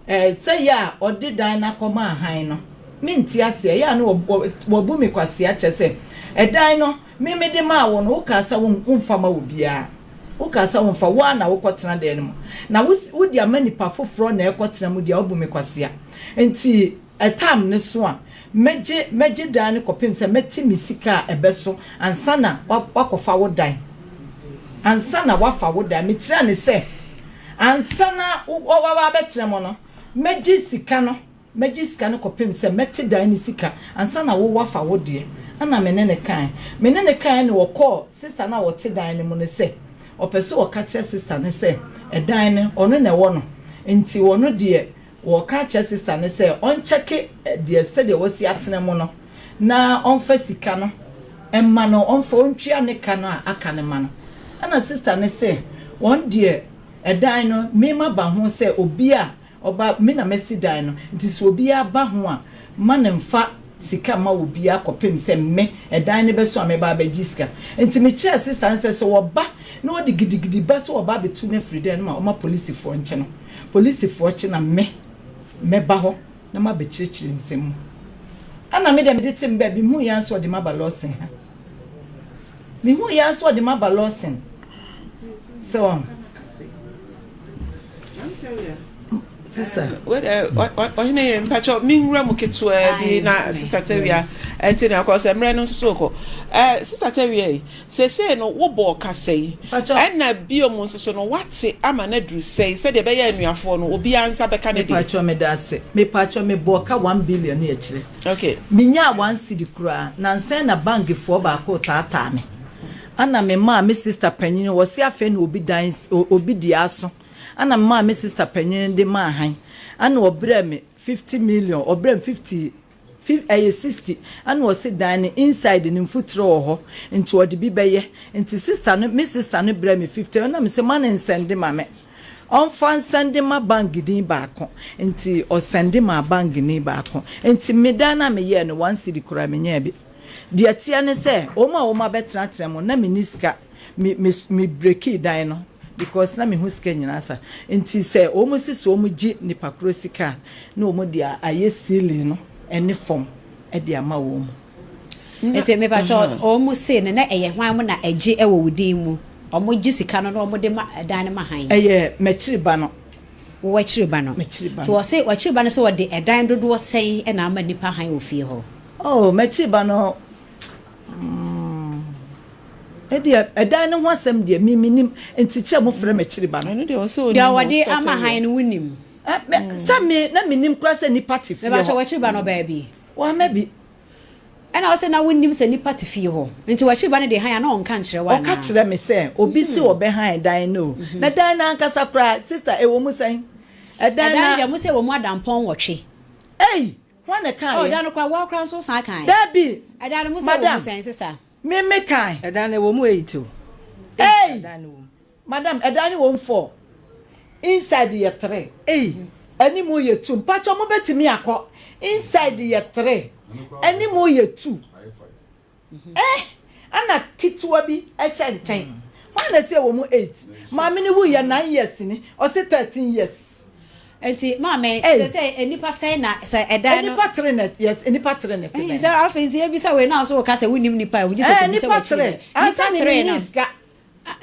Ɛɛ, sɛ yɛ a ɔde dan no akɔma ahan no, mente aseɛ. Ɛyɛ a na wabu me kwasea, kyerɛ sɛ, ɛdan no, me mede maa wo no, wokaa sɛ womfa ma obiara. Wokaa sɛ womfa, wo ara na wokɔtena dan no mu. Na wo, wode ama nipa foforɔ na ɛrekɔtena mu deɛ a, woabu me kwasea. Enti ɛtam no so a, mɛgye, mɛgye dan no kɔpem sɛ mɛte me sika a ɛbɛso ansa na woakɔfa wo dan. Ansa na woafa wo dan. Mekyerɛɛ no sɛ, Ansa na woaba abɛtena mu no, mɛgye sika no, mɛgye sika no kɔpem sɛ mɛte dan no sika ansa na wo woafa wo deɛ. Ɛna me ne no kaeɛ. Me ne no kaeɛ na ɔkɔɔ sista no a ɔte dan no mu no sɛ, ɔpɛ sɛ ɔka kyerɛ sista no sɛ ɛdan no, ɔno na ɛwɔ no, nti ɔno deɛ wɔreka akyerɛ sista no sɛ ɔnkyɛke deɛ sɛdeɛ wasi atena mu no na ɔmfa sika no mma no, ɔmfa ɔntua ne ka no a aka no mma no. Ɛna sista no se wɔn deɛ ɛdan no me maba ho sɛ obi a ɔba me na masi dan no nti sɛ obiara ba ho a ma no mfa sika mma obiara kɔpem sɛ me ɛdan no bɛso a mɛba abɛgye sika. Nti mekyerɛɛ sista no sɛ sɛ ɔba na ɔde gidigidi ba sɛ ɔba abɛtu no afiri dan no mu a ɔma polisifoɔ nkye no. Polisifoɔ kye na me mɛba hɔ na mabɛkyerɛkyerɛ nsɛm mu. Ɛna me deɛ mede te me baabi mehuu yɛ ara sɛ ɔde m'aba Lawson ha. Mehuu yɛ ara sɛ ɔde m'aba Lawson. Sɛ wɔn. Sista. Ɔhene yere mpakyɛ me nwura mu ketewaa bi na sista Tawia ɛnti na akɔ sɛ mmerɛ no nso so kɔ. Sista Tawia yi Seesei no, wobɔɔ ka sɛe. Ɛnna bio nso so no, woate ama no aduru sɛe, sɛdeɛ ɛbɛyɛ a anuafoɔ no, obiara nsa bɛka ne deɛ. Mepakyɛw medase. Mepakyɛw mebɔɔ ka one billion ne akyire. Okay. Menyaa one cedi koraa. Nansa yi na bank foɔ baako retaataa me. Ɛna memaa me sister panyin, ɔse afei na obi dan, obi deɛ aso. Ɛna memaa me sister panyin de maa han. Ɛna ɔbrɛɛ me 50 million, ɔbrɛɛ me 50 Fi ɛyɛ 60 ɛna ɔse dan no inside no mfuturo wɔ hɔ nti ɔde bi bɛyɛ nti sister no me sister no brɛ me 50 ɛna me se ma no nsɛnde ma me ɔnfa nsɛnde ma bank ni baako nti ɔsɛnde maa bank ni baako nti me dan no a me yɛɛ no one cedi koraa me nyaa bi deɛ ɛteɛ ne sɛ wɔn a wɔn abɛtenatena mu na me ni sika me me me brekii dan no because na me ho sika nyinaa asa nti sɛ wɔn si sɛ wɔn gye nipa koro sika a na wɔn de ayɛ ceiling no ɛne fam ɛde ama wɔn mu. Nti mepa kyɛw wɔn se no na ɛyɛ hwan mo na ɛgye ɛwɔ wo din mu wɔn gye sika no na wɔn de ma dan no ma han. Ɛyɛ m'akyiri ba no. Wo akyiri ba no. M'akyiri ba no. Nti wɔse w'akyiri ba no sɛ wɔde ɛdan dodoɔ sɛn ɛna ama nipa han wɔ fie hɔ. Oh m'akyiri ba no mm. Ɛdeɛ ɛdan no ho asɛm deɛ me menim nti kyɛ mo frɛ m'akyiri ba no. Ɛno deɛ ɔsɛ onim Deɛ wɔde ama han no wonim. Sɛ me na menim koraa sɛ nipa te fie hɔ. Mebakyɛ w'akyiri ba no ɔbaa bi. Wamma bi. Ɛna ɔsɛ na wonim sɛ nipa te fie hɔ nti w'akyiri ba no de han a na ɔnka nkyerɛ wo anaa. Ɔka kyerɛ me sɛ obi se ɔbɛhan dan no o. Na dan no ankasa koraa sister ɛwɔ mu sɛn? Ɛdan no deɛ mo sɛ ɛwɔ mu adampɔn nwɔtwe. Ei! Hwan na ɛkaeɛ? Oh, ɛdan no koraa, woa koraa nso wosan kae. Dabi! Ɛdan no, mo sɛ ɛwɔ mu sɛn, sista? Me me kae. Ɛdan no, ɛwɔ mu eight o. Ei! Madam, ɛdan no wɔ mu four. Inside yɛ three. Ei! Anim yɛ two. Mpakyɛ mo bɛtumi akɔ. Inside yɛ three. Anim yɛ two. Eh! Ɛna ketewa bi hyɛ nkyɛn. Hwan na ɛsɛ ɛwɔ mu eight? Maame no wuiɛ nine years ni, ɔse 13 years. Nti maame, sɛ sɛ nnipa sɛn na sɛ ɛdan no. Nnipa tere na yes, nnipa tere na ɛte dan. Sɛ afei nti ebisa wei na nso woka sɛ wonim nnipa a, wogye sɛ kɔbisa w'akyiri dɛ. Nnipa tere na. Sika.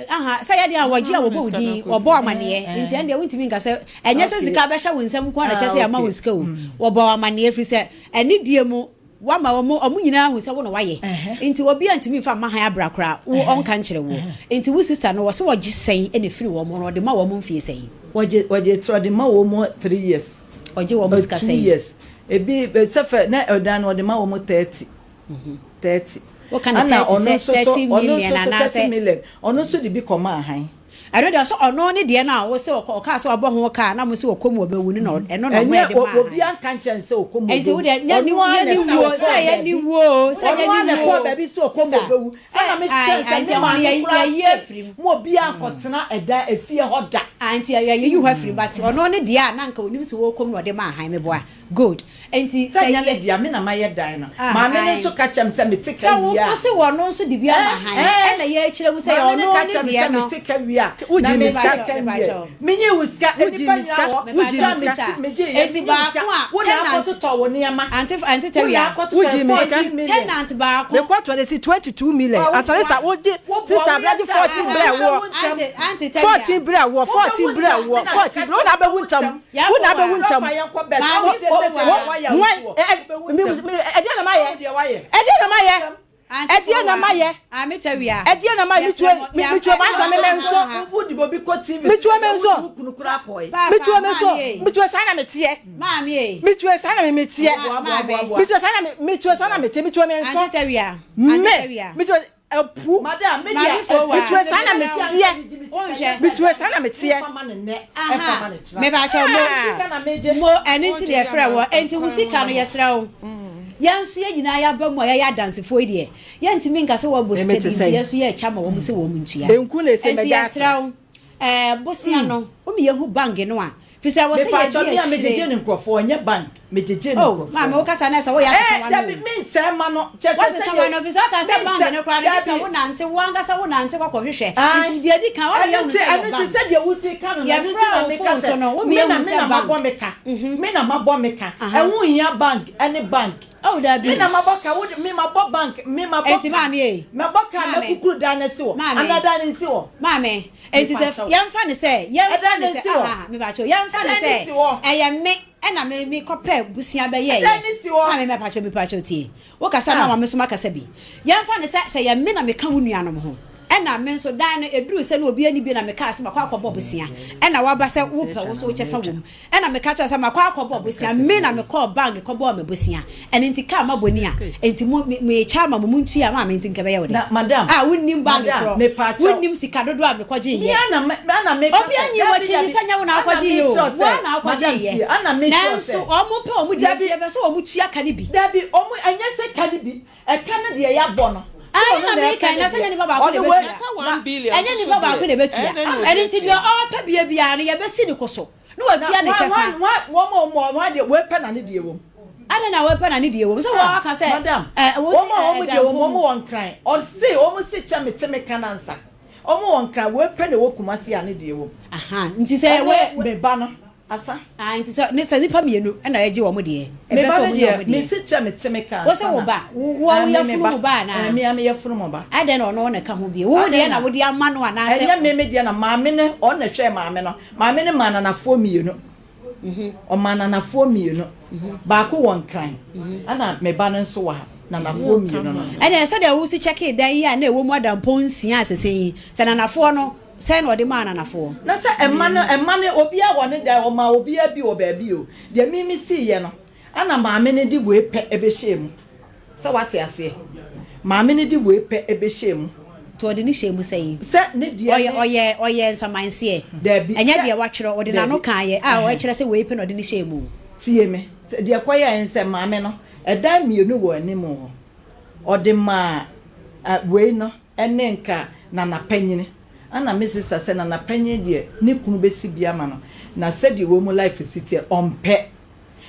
Aha, sɛ yɛ deɛ a wɔgye a wɔbɔ wo din, wɔbɔ amaneɛ, nti ɛndeɛ wontumi nka sɛ, ɛnyɛ sɛ sika bɛhyɛ wo nsam nko ara na ɛkyerɛ sɛ yɛama wo sika o. Wɔbɔ wo amaneɛ ɛfiri sɛ anidie mu Woama wɔn, wɔn nyinaa ahu sɛ wo na woayɛ. Nti obiara ntumi mfa mma hann abra koraa, wo ɔnka nkyerɛ woɔ. Nti wo sister no, wɔse wɔgye sɛn na ɛfiri wɔn hɔ no, ɔde ma wɔn mfie sɛn? Wɔgye, wɔgye tra, ɔde ma wɔn three years. Ɔgye wɔn sika sɛn? Two years. Ebi, sɛ fɛ, na ɛdan no ɔde ma wɔn 30. 30. Woka no 30 sɛ, 30 million anaasɛ? 30 million. Ɔno nso de bi kɔmaa hann. Ɛno deɛ ɔsɛ ɔno ne deɛ no a wose ɔkaa sɛ wabɔ ho ka a na mo se ɔkɔ mu ɔbɛwu no na ɛno na ɔmo ɛde maa han. Obi anka nkyɛn sɛ ɔkɔ mu ɔbɛwu. Nti wo deɛ nyɛ ne wuo sɛ yɛ ne wuo o sɛ nyɛ ne wuo o. Baabi sɛ ɔkɔ mu ɔbɛwu. Ɛna me kyɛn sɛ me maame koraa sɛ mo obi ankɔtena ɛdan efie hɔ da. Nti yɛyi hɔ afiri mu but ɔno ne deɛ a na anka onim sɛ ɔkɔ mu na ɔde maa han meboa. Good. Enti sɛ. Sɛ nyɛ ne dea, me na mayɛ dan no. Maame no nso ka kyerɛ me sɛ mete ka wie a. Sɛ wo se ɔno nso de bi ama han, ɛna yɛrekyerɛ mu sɛ ɔno ne deɛ no. Maame no ka kyerɛ me sɛ mete ka wie a. Wogye me sika. Menye wo sika. Wogye me sika. Wogye me sika. Enti baako a tenant. Ante ante tawia. Wogye me sika. Tenant baako. Mekɔ tɔ si 22 million. Asane sa wogye sister abiragye 14 brɛ wɔ. 14 brɛ wɔ 14 brɛ wɔ 14 brɛ wo na abɛwu ntam. Wo na abɛwu ntam. Ɛdeɛ na mayɛ. Ɛdeɛ na mayɛ. Ɛdeɛ na mayɛ. Ɛdeɛ na mayɛ. Metue metue maa me nso. Metue me nso. Metue me nso. Metue saa na meteɛ. Metue saa na meteɛ. Metue saa na metue saa na meteɛ. Metue me nso. Me metue apu. Metue saa na meteɛ. Metue saa na meteɛ. Mebakyɛ mo mo ɛne nti deɛ ɛfrɛ wɔ ɛnti wo sika no yɛsrɛ wo. Yɛn nso yɛn nyinaa yɛaba mu a yɛyɛ adansefoɔ yi deɛ, yɛntumi nka sɛ wɔabɔ sika bi nti yɛn nso yɛrekyɛ ama wɔn sɛ wɔn ntua. Enti yɛsrɛ wo, ɛɛ bosea no, woma yɛhu bank no a, firi sɛ ɛwɔ sɛ yɛdi Mepatwɔ me a akyire. megyegye ne nkurɔfoɔ ɛnyɛ bank megyegye ne Oh, nkurɔfoɔ. maame wokasa na ɛsɛ woyɛ asesa Eh, w'ano dabi o. mensɛe ma no kyɛ sɛ Woasesa sɛdeɛ w'ano firi sɛ woka sɛ bank mensɛ no koraa no gye sɛ dabi wonante wo ankasa wonante kɔ kɔhwehwɛ. Ae Nti deɛ ɛdi kan woama ɛno yɛahunu nti sɛ ɛyɛ ɛno nti bank. sɛdeɛ wosi ka no no ɛno nti Yɛfrɛɛ na wo meka phone sɛ so no woma me na yɛhunu me sɛ na bank. mabɔ me ka me na mabɔ me ka ɛho nhia bank ɛne bank. Oh dabi. Me na mabɔ ka wo de me mabɔ bank me mabɔ Enti ka maame ei. mabɔ ka Maame. mɛkukuru dan no si hɔ Maame. anaa dan no nsi hɔ. Maame, enti sɛ Mepakyɛw. yɛmfa no sɛ yɛmfa Ɛdan no no sɛ nsi hɔ. aha mepakyɛw yɛmfa no Ɛdan no sɛ si hɔ. ɛyɛ me ɛna me me kɔpɛ busua bɛyɛɛyɛ. Ɛdan no si hɔ. Maame mepakyɛw mepakyɛw tie. Wokasa na Ah. ama me nso makasa bi. Yɛmfa no sɛ sɛ ɛyɛ me na meka wo nuanom ho ɛna me nso dan no ɛduruu sɛ na obi ani bi na mekaa sɛ makɔ akɔbɔ bosea ɛna waba sɛ wopɛ wo so wo kyɛfa wɔ mu Ɛna meka kyerɛɛ wo sɛ makɔ akɔbɔ bosea, me na mekɔɔ bank kɔbɔɔ me bosea, ɛno nti car mabɔ ni a, enti mo, me, merekyɛ ama mo, montua ama me, nti nka ɛbɛyɛ wo dɛn? Na madam, A, wonnim bank madam, korɔ, mepaakyɛw. wonnim sika dodoɔ a mekɔgyeeɛ. Me ara na me, ara na meka Obi sɛ, anyi dabi, w'akyi dabi, sɛ nyɛ wo na ana wokɔgyeeɛ o, mekyerɛ wo sɛ, ara na madam wokɔgyeeɛ. tie, ana mekyerɛ Nanso sɛ, wɔn pɛ wɔn deɛ dabi, nti yɛpɛ sɛ wɔn tua ka no bi. Dabi, wɔn, ɛnyɛ sɛ ka no bi, ɛka no deɛ yɛabɔ no, sɛ Aane ɔno na na meka ɛka yi, ne na sɛ deɛ, nyɛ nipa baako na ɔno wei, ɛbɛtua. Ɛka na, 1 billion Ɛnyɛ nso so nipa baako deɛ, na ɛbɛtua. ɛyɛ dɛn na Ɛno obi nti deɛ atua? ɔrepɛ bie biara no yɛbɛsi ne ko so. Na Na watua ne hwan kyɛfa. hwan hwan wɔn a wɔn wɔn adeɛ wei pɛ na ne deɛ wɔ mu. Adɛn na wei pɛ na ne deɛ wɔ mu? Sɛ Ah, wɔaka sɛ madam, ɛ wo se wɔn a ɛ wɔn ɛda deɛ wɔ mpo mu wɔn mu. wɔ nkran. Ɔse wɔn se kyɛ me te me ka na nsa. Wɔn wɔ nkran wei pɛ na ɛwɔ Kumasi a ne deɛ wɔ mu. Aha, nti sɛ Ɛne wei me ba no asa. Ah, nti sɛ ne sɛ nipa mmienu ɛna ɛgye wɔn deɛ. Me Ɛbɛ ba sɛ no wɔn nya deɛ wɔn me deɛ. se kyɛ me te me ka Wo ansa se wo na. ba, wo wo Ah, me yɛ me funu ba. mu ba Eh, anaa? me a me yɛ funu mu ba. Adɛn na ɔno na ɛka ho bio? Wo Adɛn deɛ na na? wode ama no anaasɛ? Ɛnyɛ me me deɛ na maame no ɔno na ɛhwɛɛ maame no. Maame no maa nanafoɔ mmienu. Ɔmaa nanafoɔ mmienu. Baako wɔ Nkran, ɛna me ba no nso wɔ ha. Nanafoɔ mmienu no. Ɛnneɛ sɛdeɛ wosi kyɛkee dan yi a na ɛwɔ mu adampɔn nsia a sese yi, sɛ nanafoɔ no, sɛn na ɔde maa nanafoɔ? Na sɛ mma no, mma no, obiara wɔ ne dan, ɔmaa obiara bi wɔ baabi o. Deɛ me mesiiɛ no, Ɛna maame no de wei pɛ bɛhyɛɛ mu. Sɛ woate aseɛ? Maame no de wei pɛ bɛhyɛɛ mu. Nti ɔde no hyɛɛ mu sɛn? Sɛ ne deɛ Ɔyɛ ne. ɔyɛ ɔyɛ nsamanseɛ. Dabi, Ɛnyɛ sɛ. deɛ watwerɛ, ɔde n'ano Dabi, kaeɛ a ɛhɛn. ɛkyerɛ sɛ wei pɛ na ɔde no hyɛɛ mu. Tie me, sɛ deɛ ɛkɔyɛɛ ne sɛ maame no, ɛdan mmienu wɔ anim hɔ. Ɔde maa ɛ wei no ne nka Nana Panyini. Ɛna me sister sɛ Nana Panyin deɛ ne kunu bɛsi bi ama no, na sɛdeɛ wɔn life si teɛ, ɔmpɛ.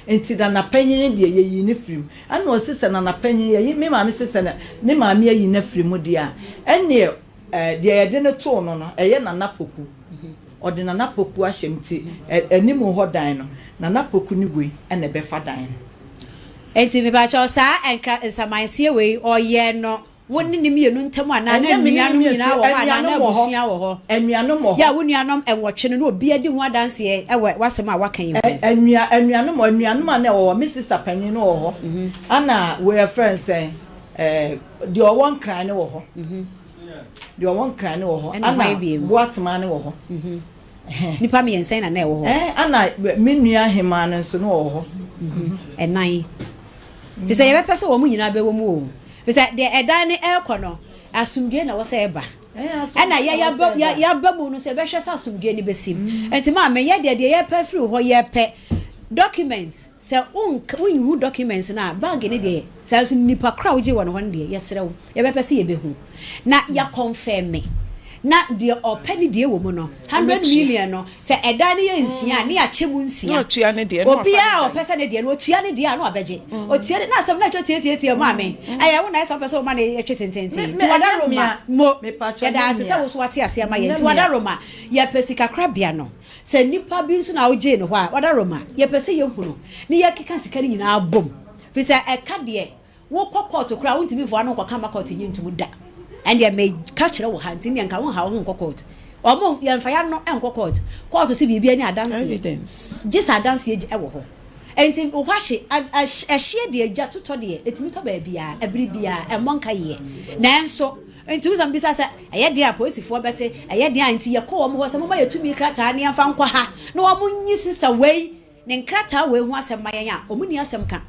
Nti Nana panyin deɛ yɛyii no firi mu. Ɛna ɔse sɛ Nana panyin yɛyi me maame se sɛ ne maame ayi no afiri mu deɛ a, ɛneɛ eh, deɛ yɛde no too no no ɛyɛ Nana Poku. Ɔde Nana Poku ahyɛ mu nti anim hɔ dan no Nana Poku ne wei ɛna ɛbɛfa dan no. Nti mepakyɛw saa nkra nsamanseɛ wei ɔyɛ no Wo ne ne mmienu ntam anaa na Ɛnyɛ me ne ne anuanom mmienu nyinaa nti, wɔ hɔ anaa na anuanom wɔ hɔ, abusua wɔ hɔ? anuanom wɔ Yɛ a hɔ. wo nuanom nwɔtwe no na obiara di ho adanseɛ wɔ w'asɛm a woaka yi ho. Ɛ, anua, anuanom, anuanom a na ɛwɔ hɔ, me sista panin no wɔ hɔ, ɛna wei yɛfrɛ no sɛn, ɛɛ, deɛ ɔwɔ Nkran no wɔ hɔ, deɛ ɔwɔ Nkran no wɔ hɔ, Ɛna hwan ɛna bio? Boatema no wɔ hɔ. Ɛhɛn. Nnipa mmiɛnsa yi na na ɛwɔ hɔ. Ɛɛ, ɛna me nua hemaa no nso no wɔ hɔ. Ɛnan. Firi sɛ yɛbɛpɛ sɛ wɔn nyinaa bɛwɔ mu o. Firi sɛ deɛ ɛdan no ɛrekɔ no, asomdwoeɛ na ɛwɔ sɛ ɛba. Ɛna yɛ yɛaba yɛ yɛaba mu no nso yɛbɛhwɛ sɛ asomdwoeɛ no bɛsi. Nti maame yɛ deɛ deɛ yɛpɛ afiri wo hɔ yɛpɛ documents sɛ wonka wonhu documents no a bag no deɛ saa nso nipa korɔ a wogye wɔ ne hɔ no deɛ yɛsrɛ wo yɛbɛpɛ sɛ yɛbɛhu na yɛakɔnfɛme. Na deɛ ɔpɛ ne deɛ wɔ mu no, 100 million no, sɛ ɛdan no yɛ nsia a, ne yɛakyɛ mu nsia. Obiara a ɔpɛ sɛ ne deɛ no, ɔtua ne deɛ a, na wabɛgye. Ɔtua ne, na asɛm no atwa tiatiatia maame. Ɛyɛ wo na ɛsɛ wopɛ sɛ woma no ɛtwe tententen. Nti wadaroma mo. Yɛda ase sɛ wo so wate aseɛ ama yɛn. Nti wadaroma, yɛpɛ sikakorabea no. Sɛ nipa bi nso na wogyee no hɔ a, wadaroma, yɛpɛ sɛ yɛhunu na yɛkeka sika no nyinaa bom. Firi sɛ ɛka deɛ, Wokɔ kɔɔto koraa a, wontumi mfa w'ano nkɔka mma kɔɔto nnye ntom da. Ɛndeɛ meka kyerɛ wo ha nti ndeɛ nka wonha wo ho nkɔ kɔɔto. Wɔn, yɛmfa y'ano nkɔ kɔɔto. Kɔɔto se biribi ani adanseɛ. Evidence. Gye sɛ adanseɛ gye ɛwɔ hɔ. Enti wo hɔ ahye, ɛhyeɛ deɛ gya totɔ deɛ, ɛtumi tɔ baabiara, ɛbere biara, ɛmmɔ nkaeɛ. Nanso, nti wo sɛ mebisa sɛ, ɛyɛ deɛn a polisifoɔ bɛte, ɛyɛ deɛn a, nti yɛkɔ wɔn hɔ sɛ momma yɛ tumi krataa na yɛmfa nkɔ ha na wɔn nyi sister wei Ne nkrataa wei ho asɛm ma yɛn a, wɔn nni asɛm ka.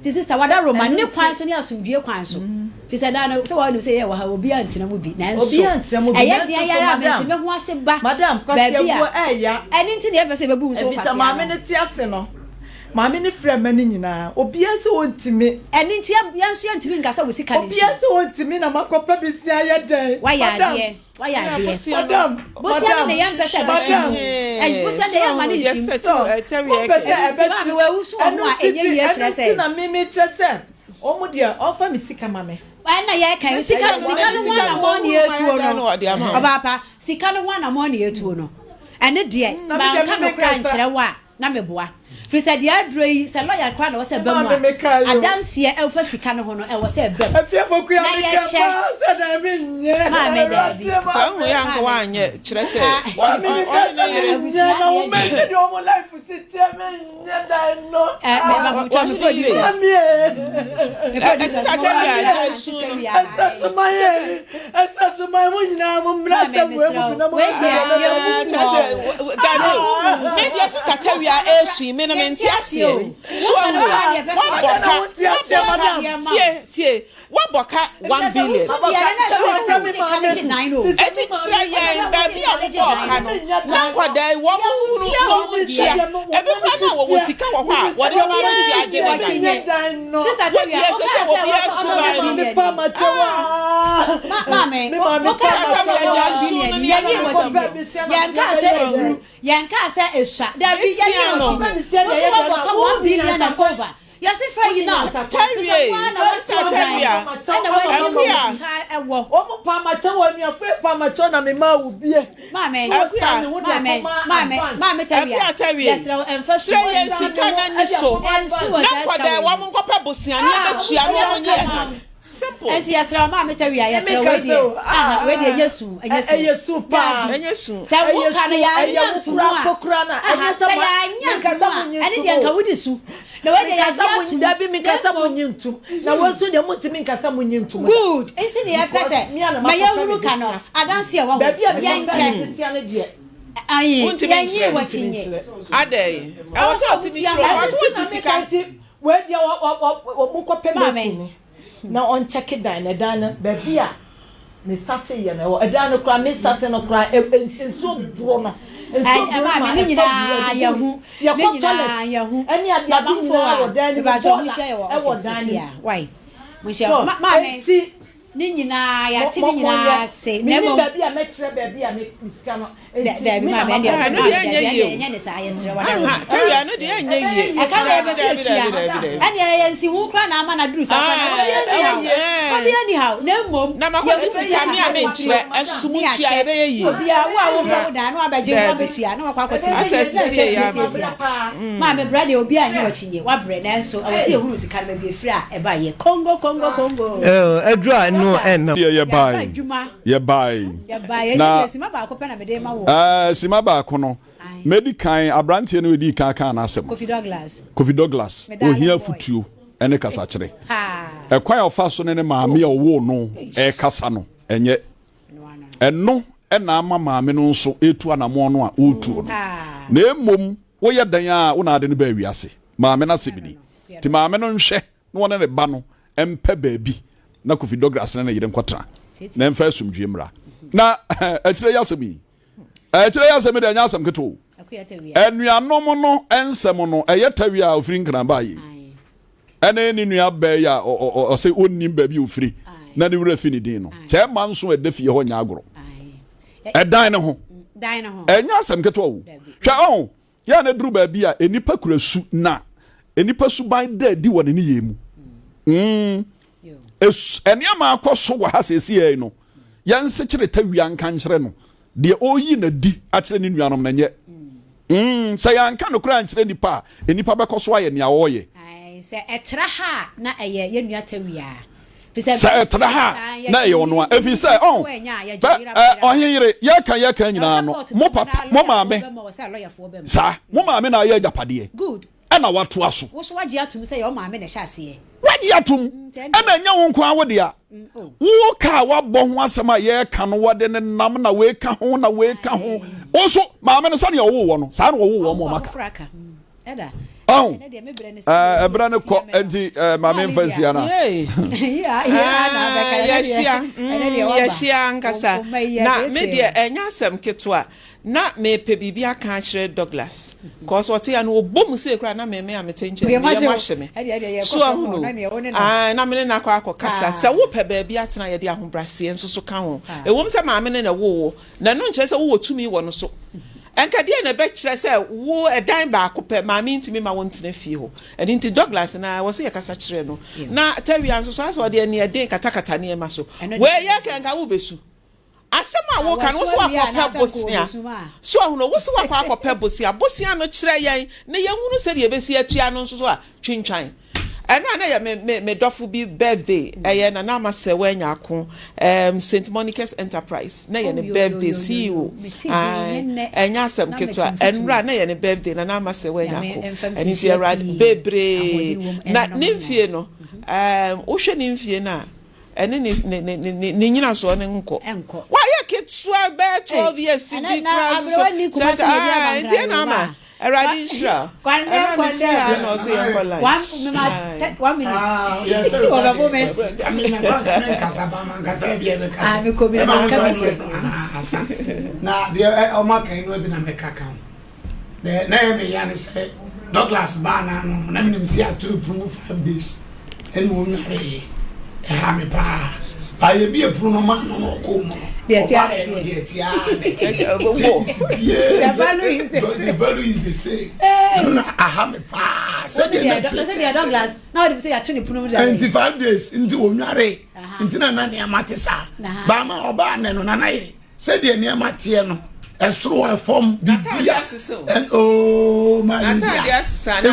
Nti sista wada Roma ne kwan so ne asomdwie kwan so. Fi sɛ daa no sɛ wɔn nim sɛ yɛ wɔ ha obiara ntena mu bi. Nanso ɛyɛ deɛ yɛrɛ a mente me ho ase ba baabi a ɛne nti na yɛpɛ sɛ yɛbɛbu nso wo kwasea maame no te ase no maame no frɛ mma no nyinaa obiara sɛ ɔntumi. Ɛne nti yɛn nso yɛntumi nka sɛ wo sika no nhyia. Obiara sɛ ɔntumi na makɔpɛ besia yɛ dɛn. Wayɛ adeɛ. Wayɛ adeɛ. Bosia no na yɛn mpɛ sɛ ɛbɛhye mu. Bosia deɛ yɛn ma no nhyim. Mompɛ sɛ ɛbɛhye. Maame wɔawusu wɔn ho a ɛnyɛ yie kyerɛ sɛ. Ɛno nti na mimi kyerɛ sɛ wɔn deɛ ɔmfa me sika ma me. Ɛna yɛ kan sika sika no ho anamɔ ne yɛtuo no. Ɔbaapa sika no ho anamɔ ne yɛtuo no. Ɛne deɛ manka no kora nkyerɛ wo a. Na meboa. Firi sɛ deɛ aduro yi, sɛ lɔya koraa na ɛwɔ sɛ ɛba mu a, adanseɛ ɛfa sika no ho no, ɛwɔ sɛ ɛba mu. Na yɛkyɛ. Maame daabi. Me deɛ sista tawia ɛresu yi me no mente aseɛ so ahu wabɔ ka wabɔ ka tie tie wabɔ ka one billion so ahu eti kyerɛ yɛn baabi a wobɔɔ ka no na nkwadaa yi wɔn hunu wɔn ntua ebi kora na wɔwɔ sika wɔ hɔ a wɔde bɛba abɛtua agye ne dan Sister Tawia, wodeɛ sɛ sɛ obi asuban no maame, wokaa sɛ wɔ billion yɛnyi wɔ yɛnkaa sɛ ehuru yɛnkaa sɛ esua dabi yɛnyi wɔ wosi wɔbɔ ka one billion and over yɛsi fɛ yi na Tawie, Sister Tawia, ɛna wɔde mu ka ɛwɔ. Wɔn pa amakyɛ wɔ anuafo pa amakyɛ na mema wo bie. Maame, maame, maame, maame Tawia, Akua Tawie, yɛsrɛ wo ɛmfa su kyerɛ yɛn sika na ni so na nkwadaa wɔn nkɔpɛ bosea ne yɛbɛtua na wɔn nyɛ ɛdan. Simple. Ɛnti yɛsrɛ wo maame Tawia, yɛsrɛ wo wei deɛ, aha, wei deɛ ɛnyɛ su, ɛnyɛ su. Ɛyɛ su paa. Ɛnyɛ su. Sɛ wo ka no yɛanya nto mu a, aha, sɛ yɛanya nto mu a, ɛne deɛ nka wodi su. Na wei deɛ yɛagye atom. Dabi menkasa mo nyi ntom. Na wɔn nso deɛ montumi nkasa mo nyi ntom. Good. Nti na yɛpɛ sɛ ma yɛhunu ka no adanse a ɛwɔ ho. Yɛnkyɛ. Ayi, Wontumi yɛnyi nkyerɛ. wɔ kyinye. Adɛn? Ɛwɔ sɛ ɔtumi kyerɛ ɔkwa so wɔgye sika. Wei deɛ wɔ wɔ wɔ wɔn kɔpɛ Maame. mason ni. Na ɔnkyɛke dan no, ɛdan no baabi a me sate yɛ no ɛwɔ, ɛdan no koraa me sate no koraa ɛ ɛ nsuo boro no, nsuo boro no ma ne ɛtɔ nyinaa gu yɛ ɛgu hu, yɛkɔ ne nyinaa toilet yɛ hu. ɛne ade ade Mamanfoɔ nyinaa a, wɔ dan no mu, mebakyɛ mo bɔɔla nhyia yɛ wɔ ɛwɔ office dan sisi no a, mu. wai? Mo nhyia So ma maame, enti ne nyinaa mo yɛate mo ne mo nyinaa yɛ, ase, na menim mmom baabi a mɛkyerɛ baabi a me me sika no Dabi maame ɛndeɛ Ah, ɛno deɛ ɛnyɛ yie o. ɛnyɛ ne saa yɛsrɛ wada Aha, Tawia, ɛno deɛ ɛnyɛ yie. Ɛka na yɛbɛ sɛ etua ɛne ɛyɛ nsi ho kora na ama na duru saa kora na obi ani haw obi ani haw na mmom Na makɔgye sika me a menkyerɛ ɛso mu ntua ɛbɛyɛ yie. Obi a wo a wopɛ wo dan na wabɛgye wo abɛtua na wakɔ akɔtena Asɛ sisi yɛ yɛ ama. Maame bra deɛ obi anyɛ wakyinnye wabrɛ nanso ɛwɔ sɛ yɛhunu sika no baabi efiri a ɛba yɛ Congo Congo Congo. Aduru a ɛno ɛnna. Deɛ yɛbae yɛbae na sima baako pɛ na mede ma wo. Ɛɛ sima baako no medi kan aberanteɛ no edi kan kan n'asɛm. Kofi Douglas. Kofi Douglas ohia afutuo ɛne kasakyerɛ. Ɛkwan a ɔfa so ne ne maame a ɔwoo no ɛkasa no ɛnyɛ ɛno ɛna ama maame no nso etu anamɔn no a ɔretuo no. Na emom woyɛ dan a wo na ade no baa wiase maame no asɛm ni nti maame no nhwɛ na ɔne ne ba no mpɛ baabi na Kofi Douglas ne ne yere nkɔtena na ɛmfa asomdwie mmra. Na akyire yi asɛm yi, akyire yi asɛm yi deɛ ɛnyɛ asɛm ketewa o. Anuanom no nsɛm no, ɛyɛ tawia a ofiri Nkran baa yi ɛne ne nua bɛɛ yi a ɔsɛ ɔnnim baabi a ofiri na ne werɛ fi ne din no. Kyɛ ɛma nso ɛda fie hɔ nyɛ agorɔ. Ɛdan ne ho. Ɛnyɛ asɛm ketewa o. Hwɛ ɔn, yɛ a na duru baabi a nnipa kura su na nnipa suban da adi wɔ ne nneyɛe mu. Mm. Nneɛma akɔ so wɔ ha seesei no, yɛnsekyere tawia nka nkyerɛ no deɛ ɔreyi n'adi akyerɛ ne nuanom no nyɛ. Mm, sɛ yɛanka nokorɛ ankyerɛ nnipa a, nnipa bɛkɔ so ayɛ nea wɔreyɛ. Sɛ ɛtra ha a, na ɛyɛ yɛn nua Tawia. Sɛ ɛtra ha a, na ɛyɛ ɔno a. Ɛfiri sɛ, ɔn, bɛ, ɛ, ɔhenyere, yɛka yɛka nyinaa no, mo papa, mo maame, saa, mo maame na ayɛ agyapadeɛ. Ɛna watoa so. Wo nso woagye atom sɛ ɛyɛ wo maame na ɛhyɛ aseɛ. Woagye atom. Ɛna ɛnyɛ wo nko ara wo dea. Wo ka a woabɔ ho asɛm a yɛreka no, wɔde ne nam na wei ka ho na wei ka ho. Wo nso, maame no sɛdeɛ ɔwoo wɔ no, saa na ɔwoo wɔn ma ɔmaka. Ɔho, ɛberɛ no kɔ, nti maame mfa nsia na. Yɛhyia, yɛhyia ankasa. Na me deɛ ɛnyɛ asɛm ketewa. Na mepɛ biribi aka akyerɛ Douglas cos ɔte ha no ɔbɔ mu sei koraa na me me a mete nkyɛn me yam ahye me. So ahu no? Ae na me ne no akɔ akɔ kasa. Sɛ wo pɛ baabi atena yɛde ahobraseɛ nso so ka ho. Ɛwom sɛ maame no na ɛwoo wo na ɛno nkyerɛ sɛ wowɔ tumi wɔ no so. Ɛnka deɛn na ɛbɛkyerɛ sɛ wo ɛdan baako pɛ maame ntumi ma wo ntena fie hɔ. Ɛno nti Douglas no ara ɛwɔ sɛ yɛkasa kyerɛ no. Na Tawia nso so asɛ ɔde aniɛden katakata nneɛma so. Wei yɛ kɛ nka wobɛsu. Asɛm a woka no, wo se woakɔpɛ bosea. So ahunu? Wo se woakɔ akɔpɛ bosea. Bosea no kyerɛ yɛn na yɛnhunu sɛdeɛ yɛbɛsi atua no nso so a, twintwan. Ɛno a na ɛyɛ me, me, me dɔfo bi birthday. Ɛyɛ Nana Ama Sewaa Nyarko, um, St. Monica's Enterprise. Na ɛyɛ ne birthday, CEO. Ae, ɛnyɛ asɛm ketewa. Ɛnora na ɛyɛ ne birthday, Nana Ama Sewaa Nyarko. Ɛno nti Awurade, bebree. Na ne mfie no, um, wohwɛ ne mfie no a, ɛne ne ne ne ne ne nyinasoɔ no nkɔ. Wayɛ ketewa bɛyɛ 12 years bi koraa nso so kyerɛ sɛ aa nti ɛna ama Awurade nhyira ɛna me firi ha na ɔsɛ yɛnkɔ lunch. One minute. Wɔbɛbo me. Ah, mekɔ bi na maka bi sɛ. Na deɛ ɔma kan no bi na meka ka ho. Deɛ na ɛyɛ me ya ne sɛ Douglas baa n'ano no na menim sɛ yɛato no pono mu 5 days ɛna ɔnwareeɛ. Ɛha me paa. Baayɛ bi ɛpono no maa no na ɔkɔɔ mu no. Deɛ ɛte ara Ɔbaeɛ no na deɛ ɛte ara na ɛteɛ. Changes biara The value is the The same. value is the same. Ɛno na aha me paa. Sɛdeɛ na Sɛ ɛte. deɛ Douglas na ɔde sɛ yɛato ne pono mu da. Nti 5 days nti ɔnwaree. Nti na na nneɛma te saa. Baama ɔbaa nɛ no nana yere sɛdeɛ nneɛma teɛ no ɛsoro ɛfam bibia ooo malaria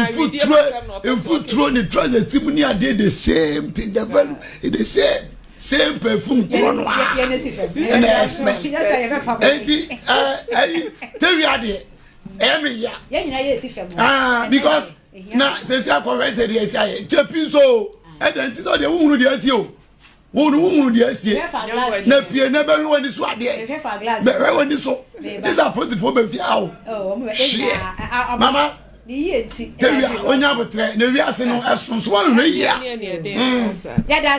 mfuturo mfuturo ne trousers mu ne adeɛ the same thing the value is the same same perfume korɔ no a ɛna ɛsmɛ eti ɛyi tewi adeɛ ɛyɛ mi ya ah because na sɛsi akɔhwɛ ntɛ deɛ ɛsi ayɛ kyɛ pi nso ɛdɛ nti sɛ ɔdeɛ wuhunu deɛ ɛsi o wo no wohunu deɛ asie na pie na bɛhwɛ w'ani so adeɛ bɛhwɛ w'ani so gye sɛ apolisifoɔ bɛfia wo hweɛ mama tewia onya abotrɛ na wiase no ɛso so wɔnhwɛ yie a.